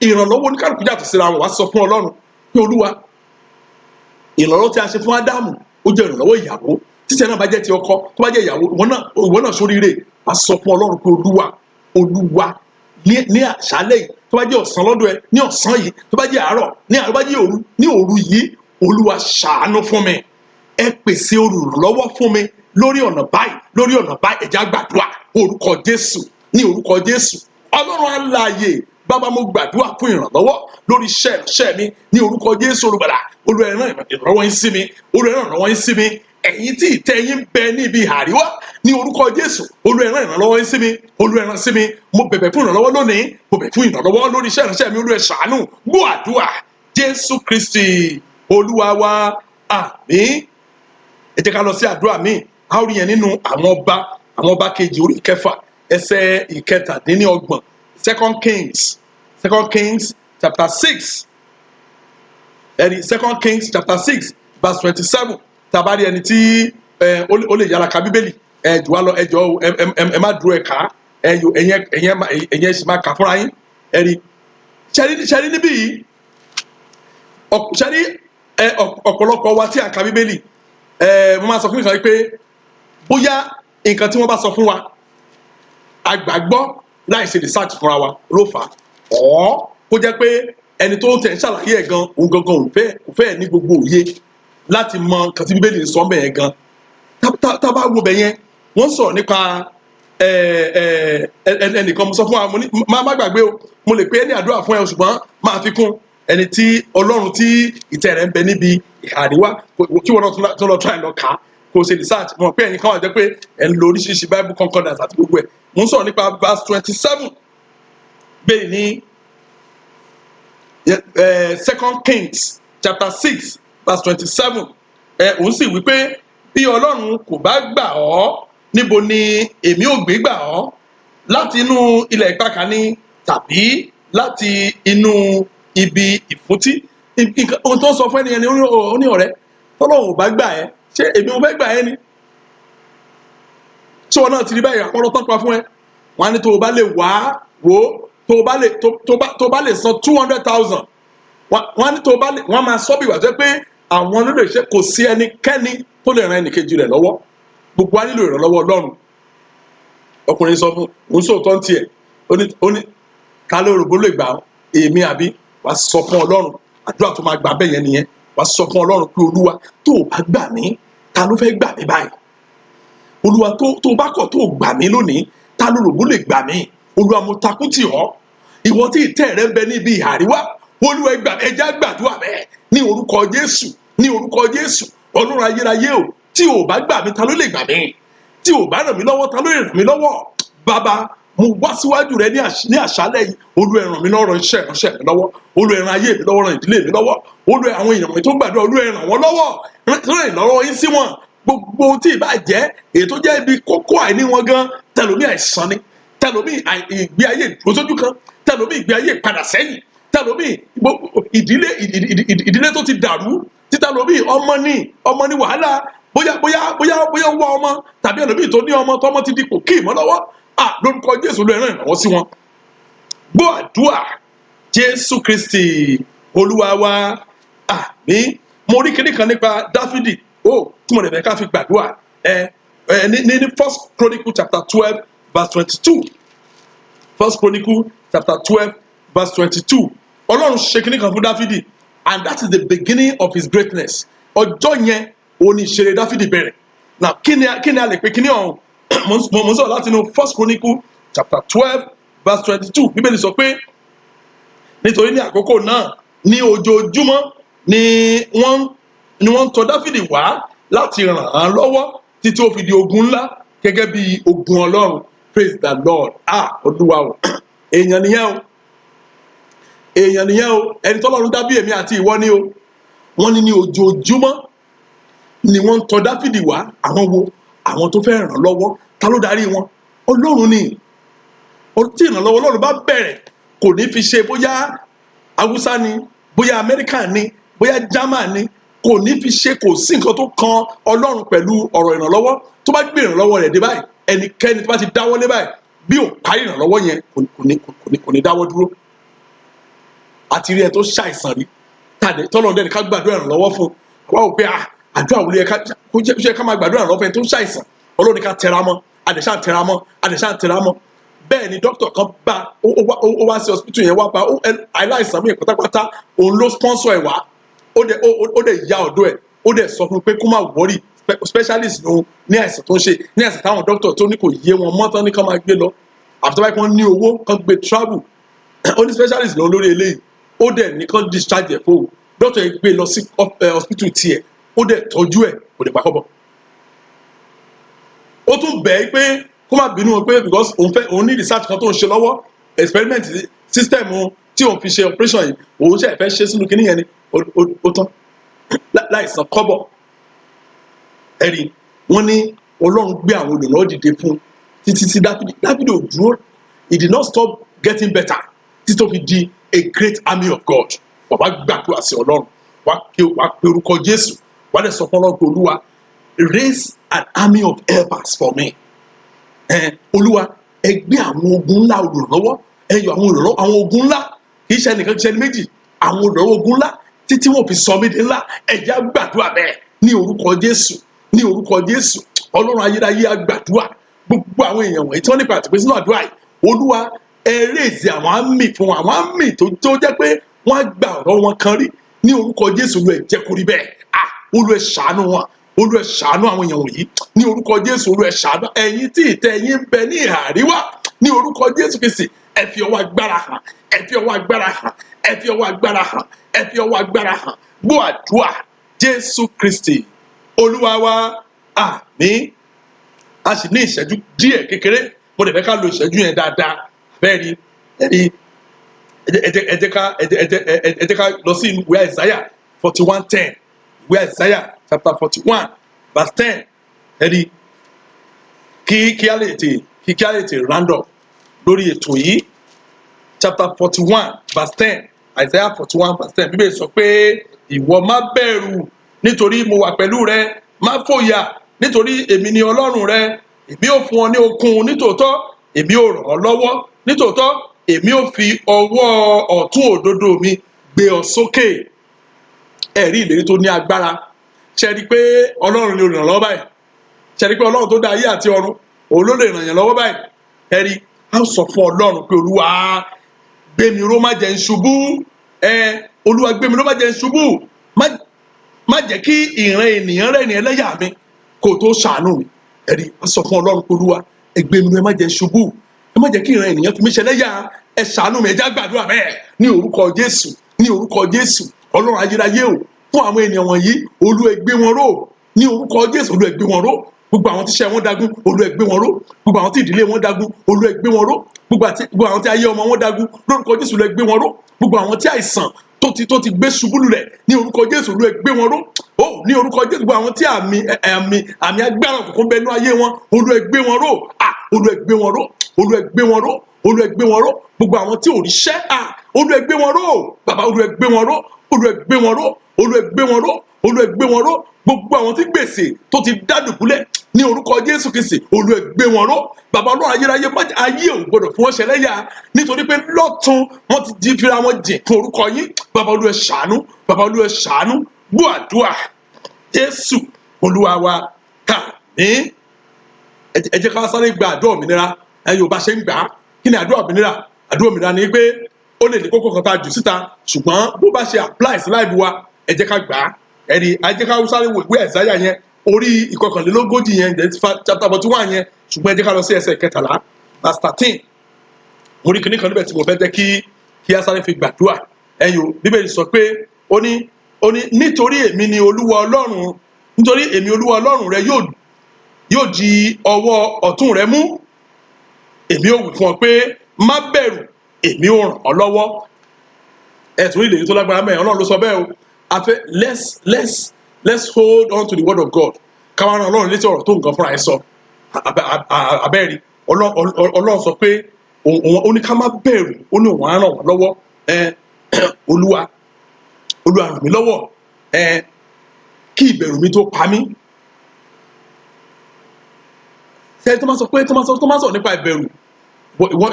ìrànlọ́wọ́ oníkálukú yàtọ̀ síra wọn. Wá sọ fún Ọlọ́run pé, Olúwa, ìrànlọ́wọ́ tí a ṣe fún Ádámù, ó jẹ́ ìrànlọ́wọ́ ìyàwó. Títí ẹ̀ náà bá jẹ́ ti ọkọ, tó bá jẹ́ ìyàwó, ìwọ náà sóríire. Wá sọ fún Ọlọ́run pé, Olúwa, Olúwa, ní àṣálẹ́ yìí, tó bá jẹ́ ọ̀sán lọ́dọ̀ ẹ, ní ọ̀sán yìí, tó bá jẹ́ àárọ̀ ní àárọ̀, tó bá jẹ́ òru ní òru yìí, Olúwa, ṣàánú fún mi. Ẹ pèsè olùrànlọ́wọ́ fún mi lórí ọ̀nà báyìí, lórí ọ̀nà báyìí. Ẹ jẹ́ á gbàdúrà. Orúkọ Jésù, ní orúkọ Jésù. Ọlọ́run alààyè, Bàbá, mo gbàdúrà fún ìrànlọ́wọ́ lórí iṣẹ́ ìránṣẹ́ mi ní orúkọ Jésù Olùgbàlà. Olúwa, ẹ rán ìrànlọ́wọ́ yín sí mi. Olúwa, ẹ rán ìrànlọ́wọ́ yín sí mi. Ẹ̀yin tí ìtẹ́ yín ń bẹ níbi àríwá, ní orúkọ Jésù, Olúwa, ẹ rán ìrànlọ́wọ́ yín sí mi. Olúwa, ẹ rán sí mi. Mo bẹ̀bẹ̀ fún ìrànlọ́wọ́ lónìí. Mo bẹ̀ fún ìrànlọ́wọ́ lórí iṣẹ́ ìránṣẹ́ mi. Olúwa, ẹ ṣàánú. Gbọ́ àdúrà, Jésù Kristi Olúwa wa. Àmín. Ẹ jẹ́ ká lọ sí àdúrà míì. A ó rí yẹn nínú Àwọn Ọba Kejì, orí 6, ẹsẹ̀ 27. Second Kings chapter 6, ẹni Second Kings chapter 6 verse 27. Tá a bá rí ẹni tí ẹ ó lè yára ka Bíbélì ẹ jù wá lọ, ẹ jọ̀ọ́, ẹ má dúró, ẹ kà á. Ẹ yò, ẹ̀yin ẹ sì máa kà fúnra yín. Ẹ rí ṣẹ́rí níbí yìí, ṣẹ́rí ẹ, ọ̀pọ̀lọpọ̀ wa tí a ka Bíbélì, ẹ mo máa sọ fún nǹkan pé bóyá nǹkan tí wọ́n bá sọ fún wa a gbàgbọ́ láì ṣe research fúnra wa ló fà á, ọ̀ kó jẹ́ pé ẹni tó ń tẹ̀ ń ṣàlàyé ẹ̀ gan, òun gangan òun fẹ́ kò fẹ́ ní gbogbo òye láti mọ nǹkan tí Bíbélì ń sọ ńbẹ̀ yẹn gan. Tá bá wo bẹ̀ yẹn, wọ́n sọ̀rọ̀ nípa ẹ ẹ ẹ ẹnìkan. Mo sọ fún wa, mo ní má gbàgbé o, mo lè pé ẹni àdúrà fún ẹ o, ṣùgbọ́n máa fi kún ẹni tí Ọlọ́run tí ìtẹ́ rẹ̀ ń bẹ níbi ìhà àríwá, kí wọn náà tún lọ try, lọ kà á, kó o ṣe research. Mo mọ̀ pé ẹ̀yin kan wà jẹ́ pé ẹ̀ ń lo oríṣiríṣi Bible concordance àti gbogbo ẹ̀. Mo ń sọ̀rọ̀ nípa verse 27 bẹ́ẹ̀ ní Second Kings chapter 6 verse 27. Ẹ òun sì wí pé, "Bí Ọlọ́run kò bá gbà ọ́, níbo ni èmi ò gbé gbà ọ́? Láti inú ilẹ̀ ìpakà ni tàbí láti inú ibi ìfúntí?" Ohun tó ń sọ fún ẹnìyẹn ni ó ní, "Ọ̀rẹ́, tọ́lọ́run ò bá gbà ẹ́, ṣé èmi ò fẹ́ gbà ẹ́ ni?" Tí wọn náà ti rí báyìí, àwọn ọ̀rọ̀ tán pa fún ẹ, wọn á ní tó o bá lè wá wò ó, tó o bá lè tó o bá lè san 200,000, wọn á ní tó o bá lè, wọn á máa sọ bí ìwà tó yẹ pé àwọn ló lè ṣe. Kò sí ẹnikẹ́ni tó lè ran ẹnìkejì rẹ̀ lọ́wọ́. Gbogbo wa nílò ìrànlọ́wọ́ Ọlọ́run. Ọkùnrin sọ fún òun sóòótọ́ ń tiẹ̀, ó ní, "Ká ló rò bó lè gbà ọ́, èmi àbí?" Wàá sọ fún Ọlọ́run. Àdúrà tó máa gbà bẹ́ẹ̀ yẹn nìyẹn. Wàá sọ fún Ọlọ́run pé, "Olúwa, tó o bá gbà mí, ta ló fẹ́ gbà mí báyìí? Olúwa, tó o bá kọ̀ tó o gbà mí lónìí, ta ló rò bó lè gbà mí? Olúwa, mo takú tì ọ́, ìwọ tí ìtẹ́ rẹ ń bẹ níbi ìhà àríwá. Olúwa, ẹ gbà." Ẹ jẹ́ á gbàdúrà bẹ́ẹ̀ ní orúkọ Jésù. Ní orúkọ Jésù, Ọlọ́run ayérayé o, tí o bá gbà mí, ta ló lè gbà mí? Tí o bá ràn mí lọ́wọ́, ta ló lè ràn mí lọ́wọ́? Bàbá, mo wá síwájú rẹ ní àṣálẹ́ yìí. Olúwa, ràn mí lọ́wọ́, ràn iṣẹ́ ìránṣẹ́ mi lọ́wọ́. Olúwa, ràn ayé mi lọ́wọ́, ràn ìdílé mi lọ́wọ́. Olúwa, àwọn èèyàn mi tó gbàdúrà, Olúwa, ràn wọ́n lọ́wọ́, ràn ìlọ́wọ́ yín sí wọn. Gbogbo ohun tí ì bá jẹ́ èyí tó jẹ́ ibi kókó àìní wọn gan, tẹlomi àìsàn ni, tẹlomi ìgbé ayé ìdúrósójú kan, tẹlomi ìgbé ayé ìpadà sẹ́yìn, tẹlomi ìdílé tó ti dàrú, títẹlomi ọmọ ní wàhálà, bóyá ń wá ọmọ, tàbí ẹlòmíì tó ní ọmọ tọmọ ti di kò kí ìmọ̀ lọ́wọ́. À lórúkọ Jésù, ló ràn ìrànwọ́ sí wọn. Gbọ́ àdúrà, Jésù Kristi Olúwa wa. Àmín. Mo rí kinní kan nípa Dáfídì ó tí mo lè fẹ́ ká fi gbàdúrà. Ẹ ẹ ní First Chronicle chapter 12 verse 22. First Chronicle chapter 12 verse 22. Ọlọ́run ṣe kinní kan fún Dáfídì, and that is the beginning of his greatness. Ọjọ́ yẹn òun ni ìṣeré Dáfídì bẹ̀rẹ̀. Now, kí ni a lè pe kíní ọ̀hún? Mo ń sọ̀rọ̀ láti inú First Chronicle chapter 12 verse 22. Bíbélì sọ pé, "Nítorí ní àkókò náà, ní ojoojúmọ́ ni wọ́n ń tọ̀ Dáfídì wá láti ràn án lọ́wọ́, títí ó fi di ogun ńlá gẹ́gẹ́ bí ogun Ọlọ́run." Praise the Lord. Ah, Olúwa o. Èèyàn nìyẹn o, èèyàn nìyẹn o. Ẹni tọ́lọ́run dá bí èmi àti ìwọ ni o. Wọ́n ní ní ojoojúmọ́ ni wọ́n ń tọ̀ Dáfídì wá. Àwọn wo? Àwọn tó fẹ́ ràn án lọ́wọ́. Ta ló darí wọn? Ọlọ́run ni. Tí ìrànlọ́wọ́ Ọlọ́run bá bẹ̀rẹ̀, kò ní fi ṣe bóyá Haúsá ni, bóyá Amẹ́ríkà ni, bóyá German ni, kò ní fi ṣe. Kò sí nǹkan tó kan Ọlọ́run pẹ̀lú ọ̀rọ̀ ìrànlọ́wọ́. Tó bá gbé ìrànlọ́wọ́ rẹ̀ dé báyìí, ẹnikẹ́ni tó bá ti dáwọ́ lé báyìí, bí ò parí ìrànlọ́wọ́ yẹn, kò ní dáwọ́ dúró. Àti rí ẹ tó ṣàìsàn rí tàdé tọ́lọ́ dẹ́ni ká gbàdúrà ìrànlọ́wọ́ fún wa, ò pé ah, àdúrà wòlé ká kó jẹ́ ṣe ká máa gbàdúrà ìrànlọ́wọ́ fún ẹni tó ṣàìsàn? Ọlọ́run ní ká tẹra mọ́, àdẹ̀ṣà ń tẹra mọ́, àdẹ̀ṣà ń tẹra mọ́. Bẹ́ẹ̀ ni dókítà kan bá ó wá sí hospital yẹn, wá bá aláìsàn mi pátápátá. Òun ló sponsor ẹ̀ wá. Ó dẹ̀ ya ọ̀dọ̀ ẹ̀, ó dẹ̀ sọ fún un pé kó má worry, specialist lòun ní àìsàn tó ń ṣe, ní àìsàn táwọn dókítà tó ní kò yé wọn mọ́ tán ní kán máa gbé lọ, àfi tó bá yẹ kí wọ́n ní owó kán gbé travel. Ó ní specialist lòun lórí eléyìí. Ó dẹ̀ ní kán discharge ẹ̀ fóun. Dókítà yẹn gbé lọ sí hospital tiẹ̀, ó dẹ̀ tọ́jú ẹ̀, kò dẹ̀ gbà kọ́bọ̀. Ó tún bẹ̀ ẹ́ pé kó má bínú o, pé because òun fẹ́ òun ní research kan tó ń ṣe lọ́wọ́, experiment system tí òun fi ṣe operation yìí, òun ṣe fẹ́ ṣe sínú kinní yẹn ni. Ó tán. Láìsan kọ́bọ̀. Ẹ̀rí wọ́n ní Ọlọ́run gbé àwọn olùrànlọ́wọ́ dìde fún títí tí Dáfídì ò dúró. He did not stop getting better títí tó fi di a great army of God. Bàbá, gbàdúrà sí Ọlọ́run, wá pe orúkọ Jésù, wá lè sọ fún Ọlọ́run pé, "Olúwa, raise an army of helpers for me." Olúwa, ẹ gbé àwọn ogun ńlá olùrànlọ́wọ́, ẹ yọ àwọn olùrànlọ́wọ́, àwọn ogun ńlá, kì í ṣe ẹnìkan, kì í ṣe ẹni méjì, àwọn olùrànlọ́wọ́ ogun ńlá títí wọn fi sọ mí di ńlá. Ẹ jẹ́ á gbàdúrà bẹ́ẹ̀ ní orúkọ Jésù. Ní orúkọ Jésù, Ọlọ́run ayérayé, á gbàdúrà. Gbogbo àwọn èèyàn wọ̀nyí tí wọ́n nípa àtìpé sínú àdúrà yìí, Olúwa, ẹ raise àwọn army fún wọn, àwọn army tó jẹ́ pé wọ́n á gba ọ̀rọ̀ wọn kan rí. Ní orúkọ Jésù, Olúwa, ẹ jẹ́ kó rí bẹ́ẹ̀. Ah, Olúwa, ẹ ṣàánú wọn. Olúwa, ẹ ṣàánú àwọn èèyàn wọ̀nyí. Ní orúkọ Jésù, Olúwa, ẹ ṣàánú. Ẹ̀yin tí ìtẹ́ yín ń bẹ ní ìhà àríwá, ní orúkọ Jésù Kristi, ẹ fi ọwọ́ agbára hàn, ẹ fi ọwọ́ agbára hàn, ẹ fi ọwọ́ agbára hàn, ẹ fi ọwọ́ agbára hàn. Gbọ́ àdúrà, Jésù Kristi Olúwa wa, àmín. A sì ní ìṣẹ́jú díẹ̀ kékeré. Mo lè fẹ́ ká lo ìṣẹ́jú yẹn dáadáa. Bẹ́ẹ̀ ni, ẹni ẹ jẹ́ ká lọ sí ìwé Isaiah 41:10. Ìwé Isaiah chapter 41 verse 10. Ẹni kí a lè tè round up lórí ètò yìí. Chapter 41 verse 10, Isaiah 41 verse 10. Bíbélì sọ pé, "Ìwọ má bẹ̀rù, nítorí mo wà pẹ̀lú rẹ. Má fòyà, nítorí èmi ni Ọlọ́run rẹ. Èmi ò fún ọ ní okun nítòótọ́, èmi ò ràn ọ́ lọ́wọ́ nítòótọ́, èmi ò fi ọwọ́ ọ̀tún òdodo mi gbé ọ sókè." Ẹ̀rí ìlérí tó ní agbára. Ṣe rí i pé Ọlọ́run ni olùrànlọ́wọ́ báyìí? Ṣe rí i pé Ọlọ́run tó dá ayé àti ọ̀run, òun ló lè ràn yàn lọ́wọ́ báyìí? Ẹ̀rí á sọ fún Ọlọ́run pé, "Olúwa, gbé mi ró, má jẹ́ n ṣubú. Ẹ Olúwa, gbé mi ró, má jẹ́ n ṣubú. Má jẹ́ kí ìran ènìyàn rẹ̀ ní ẹlẹ́yà mi kó tó ṣàánú mi." Ẹ̀rí á sọ fún Ọlọ́run pé, "Olúwa, ẹ gbé mi ró, ẹ má jẹ́ n ṣubú. Ẹ má jẹ́ kí ìran ènìyàn fi mí ṣẹlẹ́yà. Ẹ ṣàánú mi." Ẹ jẹ́ á gbàdúrà bẹ́ẹ̀ ní orúkọ Jésù. Ní orúkọ Jésù, Ọlọ́run ayérayé o, fún àwọn ènìyàn wọ̀nyí, Olúwa, ẹ gbé wọn ró. Ní orúkọ Jésù, Olúwa, ẹ gbé wọn ró. Gbogbo àwọn tí iṣẹ́ wọn dagun, Olúwa, ẹ gbé wọn ró. Gbogbo àwọn tí ìdílé wọn dagun, Olúwa, ẹ gbé wọn ró. Gbogbo àwọn tí ayé ọmọ wọn dagun, lórúkọ Jésù, Olúwa, ẹ gbé wọn ró. Gbogbo àwọn tí àìsàn tó ti gbé ṣubú lulẹ̀, ní orúkọ Jésù, Olúwa, ẹ gbé wọn ró ó. Ní orúkọ Jésù, gbogbo àwọn tí àmì agbára òkùnkùn bẹ nú ayé wọn, Olúwa, ẹ gbé wọn ró. À, Olúwa, ẹ gbé wọn ró. Olúwa, ẹ gbé wọn ró. Olúwa, ẹ gbé wọn ró. Gbogbo àwọn tí ò ríṣẹ́, à, Olúwa, ẹ gbé wọn ró. Bàbá, Olúwa, ẹ gbé wọn ró. Olúwa, ẹ gbé wọn ró. Olúwa, ẹ gbé wọn ró. Olúwa, ẹ gbé wọn ró. Gbogbo àwọn tí gbèsè tó ti dádùbúlẹ̀, ní orúkọ Jésù Kristi, Olúwa, ẹ gbé wọn ró. Bàbá Ọlọ́run ayérayé, má jẹ́ ayé ò gbọdọ̀ fún wọn ṣẹlẹ́yà, nítorí pé lọ́tún wọ́n ti di fira wọn jìn fún orúkọ yín. Bàbá, Olúwa, ẹ ṣàánú. Bàbá, Olúwa, ẹ ṣàánú. Gbọ́ àdúrà, Jésù Olúwa wa, àmín. Ẹ jẹ́ ká sáré gba àdúrà òmìnira. Ẹ Yorùbá ṣe ń gbà á. Kí ni àdúrà òmìnira? Àdúrà òmìnira ni pé ó lè ní kókó kan tá a jù síta, ṣùgbọ́n bó bá ṣe apply sí life wa, ẹ jẹ́ ká gbà á. Ẹ̀rí, ẹ jẹ́ ká sáré wo ìwé Ẹ̀sáyà yẹn, orí 41 yẹn, chapter 41 yẹn, ṣùgbọ́n ẹ jẹ́ ká lọ sí ẹsẹ̀ 13, verse 13. Mo rí kinní kan níbẹ̀ tí mo fẹ́ jẹ́ kí á sáré fi gbàdúrà. Ẹ̀yin o, Bíbélì sọ pé, ó ní, "Nítorí èmi ni Olúwa Ọlọ́run, nítorí èmi Olúwa Ọlọ́run rẹ yóò di ọwọ́ ọ̀tún rẹ mú. Èmi ò wí fún ọ pé, má bẹ̀rù, èmi ò ràn ọ́ lọ́wọ́." Ẹ̀tún ìlérí tó lágbára mẹ́rin, Ọlọ́run ló sọ bẹ́ẹ̀ o. Afẹ́ let's hold on to the word of God. Káwọn rán Ọlọ́run létí ọ̀rọ̀ tó nǹkan fúnra ẹ̀ sọ. Abẹ́rì Ọlọ́run sọ pé ó ní ká má bẹ̀rù, ó ní òun á ràn wá lọ́wọ́. Ẹ Olúwa, Olúwa, ràn mí lọ́wọ́ ẹ kí ìbẹ̀rù mi tó pa mí. Ṣe tó máa sọ pé tó máa sọ nípa ìbẹ̀rù,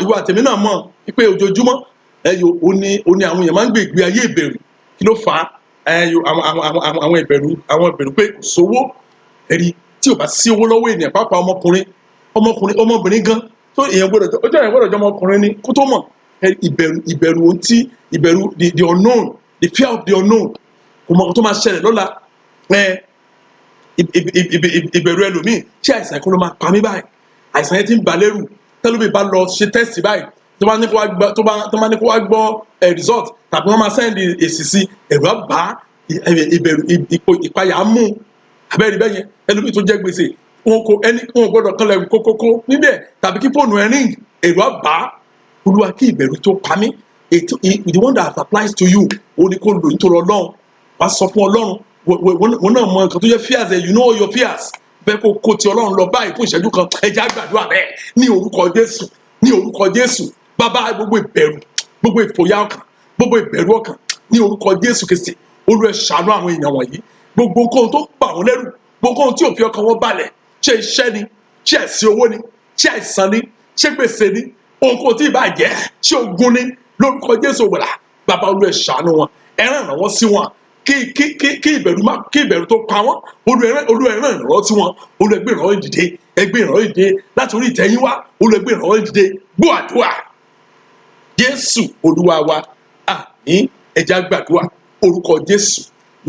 ìwọ àtẹ̀mí náà mọ̀ pé ojoojúmọ́ ẹ yo ó ní àwọn èèyàn máa ń gbé ìgbé ayé ìbẹ̀rù. Kí ló fà á? Ẹ yo àwọn ìbẹ̀rù pé kò sówó. Ẹ̀rí tí ò bá sí owó lọ́wọ́ ènìyàn, pàápàá ọmọkùnrin, ọmọkùnrin, ọmọbìnrin gan tó èèyàn gbọ́dọ̀ ojú èèyàn gbọ́dọ̀ jọ ọmọkùnrin ni kó tó mọ̀. Ìbẹ̀rù ohun tí ìbẹ̀rù, the unknown, the fear of the unknown, kò mọ̀ tó máa ṣẹlẹ̀ lọ́la. Ẹ ìbẹ̀rù ẹlòmíì, ṣé àìsàn kó ló máa pa mí báyìí? Àìsàn yẹn ti ń bà lẹ́rù. Tẹ́lómi bá lọ ṣe test báyìí, tó bá ní kó wá gbọ́ ẹ result tàbí wọ́n máa send èsì sí, ẹ̀rù á bá, ìbẹ̀rù, ipò ìpayà á mú. Abẹ́rẹ́ bẹ́yẹn, ẹlòmíì tó jẹ́ gbèsè, wọn kò ẹni wọn gbọ́dọ̀ kanlẹ̀ kókókó níbẹ̀ tàbí kí fóònù ẹ ring, ẹ̀rù á bá. Olúwa, kí ìbẹ̀rù tó pa mí. Ètò the one that applies to you, ó ní kó lò nítorí Ọlọ́run. Wàá sọ fún Ọlọ́run. Wọn náà mọ nǹkan tó yẹ fears ẹ. You know your fears. Bẹ́ẹ̀ kó kó ti Ọlọ́run lọ báyìí fún ìṣẹ́jú kan. Ẹ jẹ́ á gbàdúrà bẹ́ẹ̀ ní orúkọ Jésù, ní orúkọ Jésù. Bàbá, gbogbo ìbẹ̀rù, gbogbo ìfòyà ọkàn, gbogbo ìbẹ̀rù ọkàn, ní orúkọ Jésù Kristi, Olúwa, ṣàánú àwọn èèyàn wọ̀nyí. Gbogbo nǹkan tó ń bà wọ́n lẹ́rù, gbogbo nǹkan tí ò fi ọkàn wọn balẹ̀, ṣé iṣẹ́ ni, ṣé ẹ̀sìn owó ni, ṣé àìsàn ni, ṣé gbèsè ni, ohunkóhun tí ì bá jẹ́, ṣé ogun ni, lórúkọ Jésù wòlà, bàbá, Olúwa, ṣàánú wọn. Ẹ rán ìrànwọ́ sí wọn kí ìbẹ̀rù má kí ìbẹ̀rù tó pa wọ́n. Olúwa, rán ìrànlọ́wọ́ sí wọn. Olúwa, gbé ìrànlọ́wọ́ dìde. Ẹ gbé ìrànlọ́wọ́ dìde láti orí ìtẹ́ yín wá. Olúwa, gbé ìrànlọ́wọ́ dìde. Gbọ́ àdúrà, Jésù Olúwa wa, àmín. Ẹ jẹ́ á gbàdúrà. Orúkọ Jésù,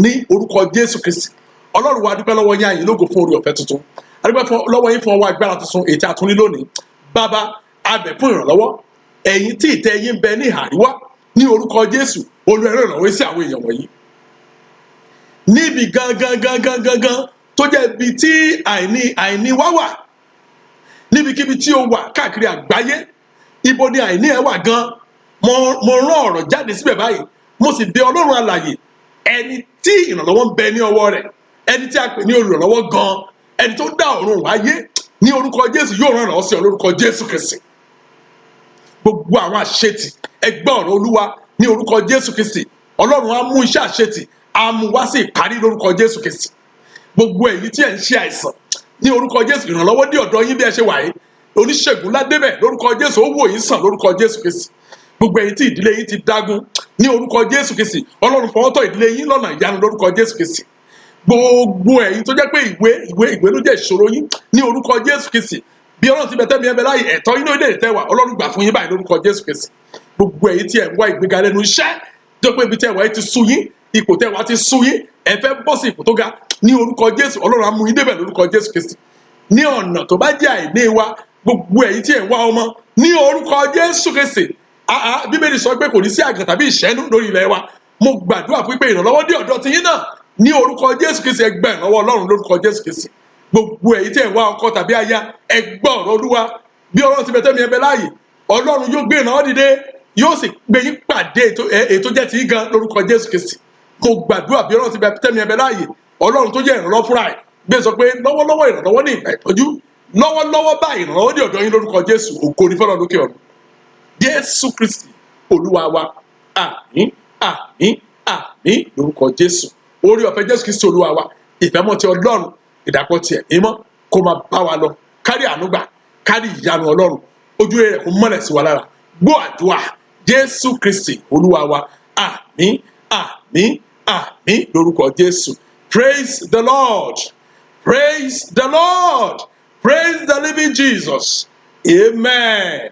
ní orúkọ Jésù Kristi, Ọlọ́run wa, dúpẹ́ lọ́wọ́ yín, a yìn lógo fún oore ọ̀fẹ́ tuntun. A dúpẹ́ lọ́wọ́ yín fún ọwọ́ agbára tuntun èyí tí a tún ní lónìí. Bàbá, a bẹ̀ fún ìrànlọ́wọ́. Ẹ̀yin tí ìtẹ́ yín bẹ ní ìhà àríwá, ní orúkọ Jésù, Olúwa, rán ìrànlọ́wọ́ sí àwọn èèyàn wọ̀nyí níbi gangan gangan gangan tó jẹ́ ibi tí àìní wá wà. Níbikíbi tí o wà káàkiri àgbáyé, ibo ni àìní ẹ wà gan? Mo rán ọ̀rọ̀ jáde síbẹ̀ báyìí, mo sì bẹ̀ Ọlọ́run alààyè, ẹni tí ìrànlọ́wọ́ ń bẹ ní ọwọ́ rẹ̀, ẹni tí a pè ní olùrànlọ́wọ́ gan, ẹni tó dá ọ̀run wáyé, ní orúkọ Jésù, yóò rán ìrànlọ́wọ́ sí ọ lórúkọ Jésù Kristi. Gbogbo àwọn àṣetì, ẹ gbọ́ ọ̀rọ̀ Olúwa ní orúkọ Jésù Kristi, Ọlọ́run á mú iṣẹ́ àṣetì, á mú wá sí ìparí lórúkọ Jésù Kristi. Gbogbo èyí tí ẹ̀ ń ṣe àìsàn, ní orúkọ Jésù, ìrànlọ́wọ́ dé ọ̀dọ̀ yín bí ẹ ṣe wà yìí. Oníṣègùn ládébẹ̀ lórúkọ Jésù, ó wò yín sàn lórúkọ Jésù Kristi. Gbogbo èyí tí ìdílé yín ti dágún, ní orúkọ Jésù Kristi, Ọlọ́run fọwọ́ tọ́ ìdílé yín lọ́nà ìyanu lórúkọ Jésù Kristi. Gbogbo ẹ̀yin tó jẹ́ pé ìwé, ìwé, ìwé ló jẹ́ ìṣòro yín, ní orúkọ Jésù Kristi, bí Ọlọ́run ti bẹ tẹ́mi ẹbẹ láàyè, ẹ̀tọ́ yín lóde ìtẹ́wà, Ọlọ́run gbà fún yín báyìí lórúkọ Jésù Kristi. Gbogbo ẹ̀yin tí ẹ̀ ń wá ìgbéga lẹ́nu iṣẹ́, tó pé ibi tí ẹ̀ wá yìí ti sú yín, ipò tẹ́ wá ti sú yín, ẹ fẹ́ bọ́ sí ipò tó ga, ní orúkọ Jésù, Ọlọ́run á mú yín débẹ̀ lórúkọ Jésù Kristi. Ní ọ̀nà tó bá jẹ́ àìní wa, gbogbo ẹ̀yin tí ẹ̀ ń wá ọmọ, ní orúkọ Jésù Kristi, àá Bíbélì sọ pé kò ní sí àgàn tàbí ìṣẹ́nu lórí ilẹ̀ wa. Mo gbàdúrà fún pé ìrànlọ́wọ́ dé ọ̀dọ̀ tiyín náà ní orúkọ Jésù Kristi. Ẹ gba ìrànlọ́wọ́ Ọlọ́run lórúkọ Jésù Kristi. Gbogbo ẹ̀yin tí ẹ̀ ń wá ọkọ tàbí aya, ẹ gbọ́ ọ̀rọ̀ Olúwa. Bí Ọlọ́run ti bẹ tẹ́mi ẹ bẹ láàyè, Ọlọ́run yóò gbé ìrànlọ́wọ́ dìde, yóò sì gbé yín pàdé ètò jẹ́ ti yín gan lórúkọ Jésù Kristi. Mo gbàdúrà, bí Ọlọ́run ti bẹ tẹ́mi ẹ bẹ láàyè, Ọlọ́run tó jẹ́ ìrànlọ́wọ́ fúnra ẹ̀ gbé sọ pé lọ́wọ́lọ́wọ́ ìrànlọ́wọ́ ní ìgbà ìpọ́njú, lọ́wọ́lọ́wọ́ báyìí, ìrànlọ́wọ́ dé ọ̀dọ̀ yín lórúkọ Jésù. Ògo ní fọlọ́ lókè ọ̀run. Jésù Kristi Olúwa wa, àmín, àmín, àmín lórúkọ Jésù. Oore ọ̀fẹ́ Jésù Kristi Olúwa wa, ìfẹ́mọ́ ti Ọlọ́run, ìdàpọ̀ ti Ẹ̀mí Mímọ́ kó máa bá wa lọ. Kárí ànúgbà, kárí ìyanu Ọlọ́run, ojú rẹ̀ kó mọ́lẹ̀ sí wa lára. Gbọ́ àdúrà, Jésù Kristi Olúwa wa, àmín, àmín, àmín lórúkọ Jésù. Praise the Lord, praise the Lord, praise the living Jesus, amen.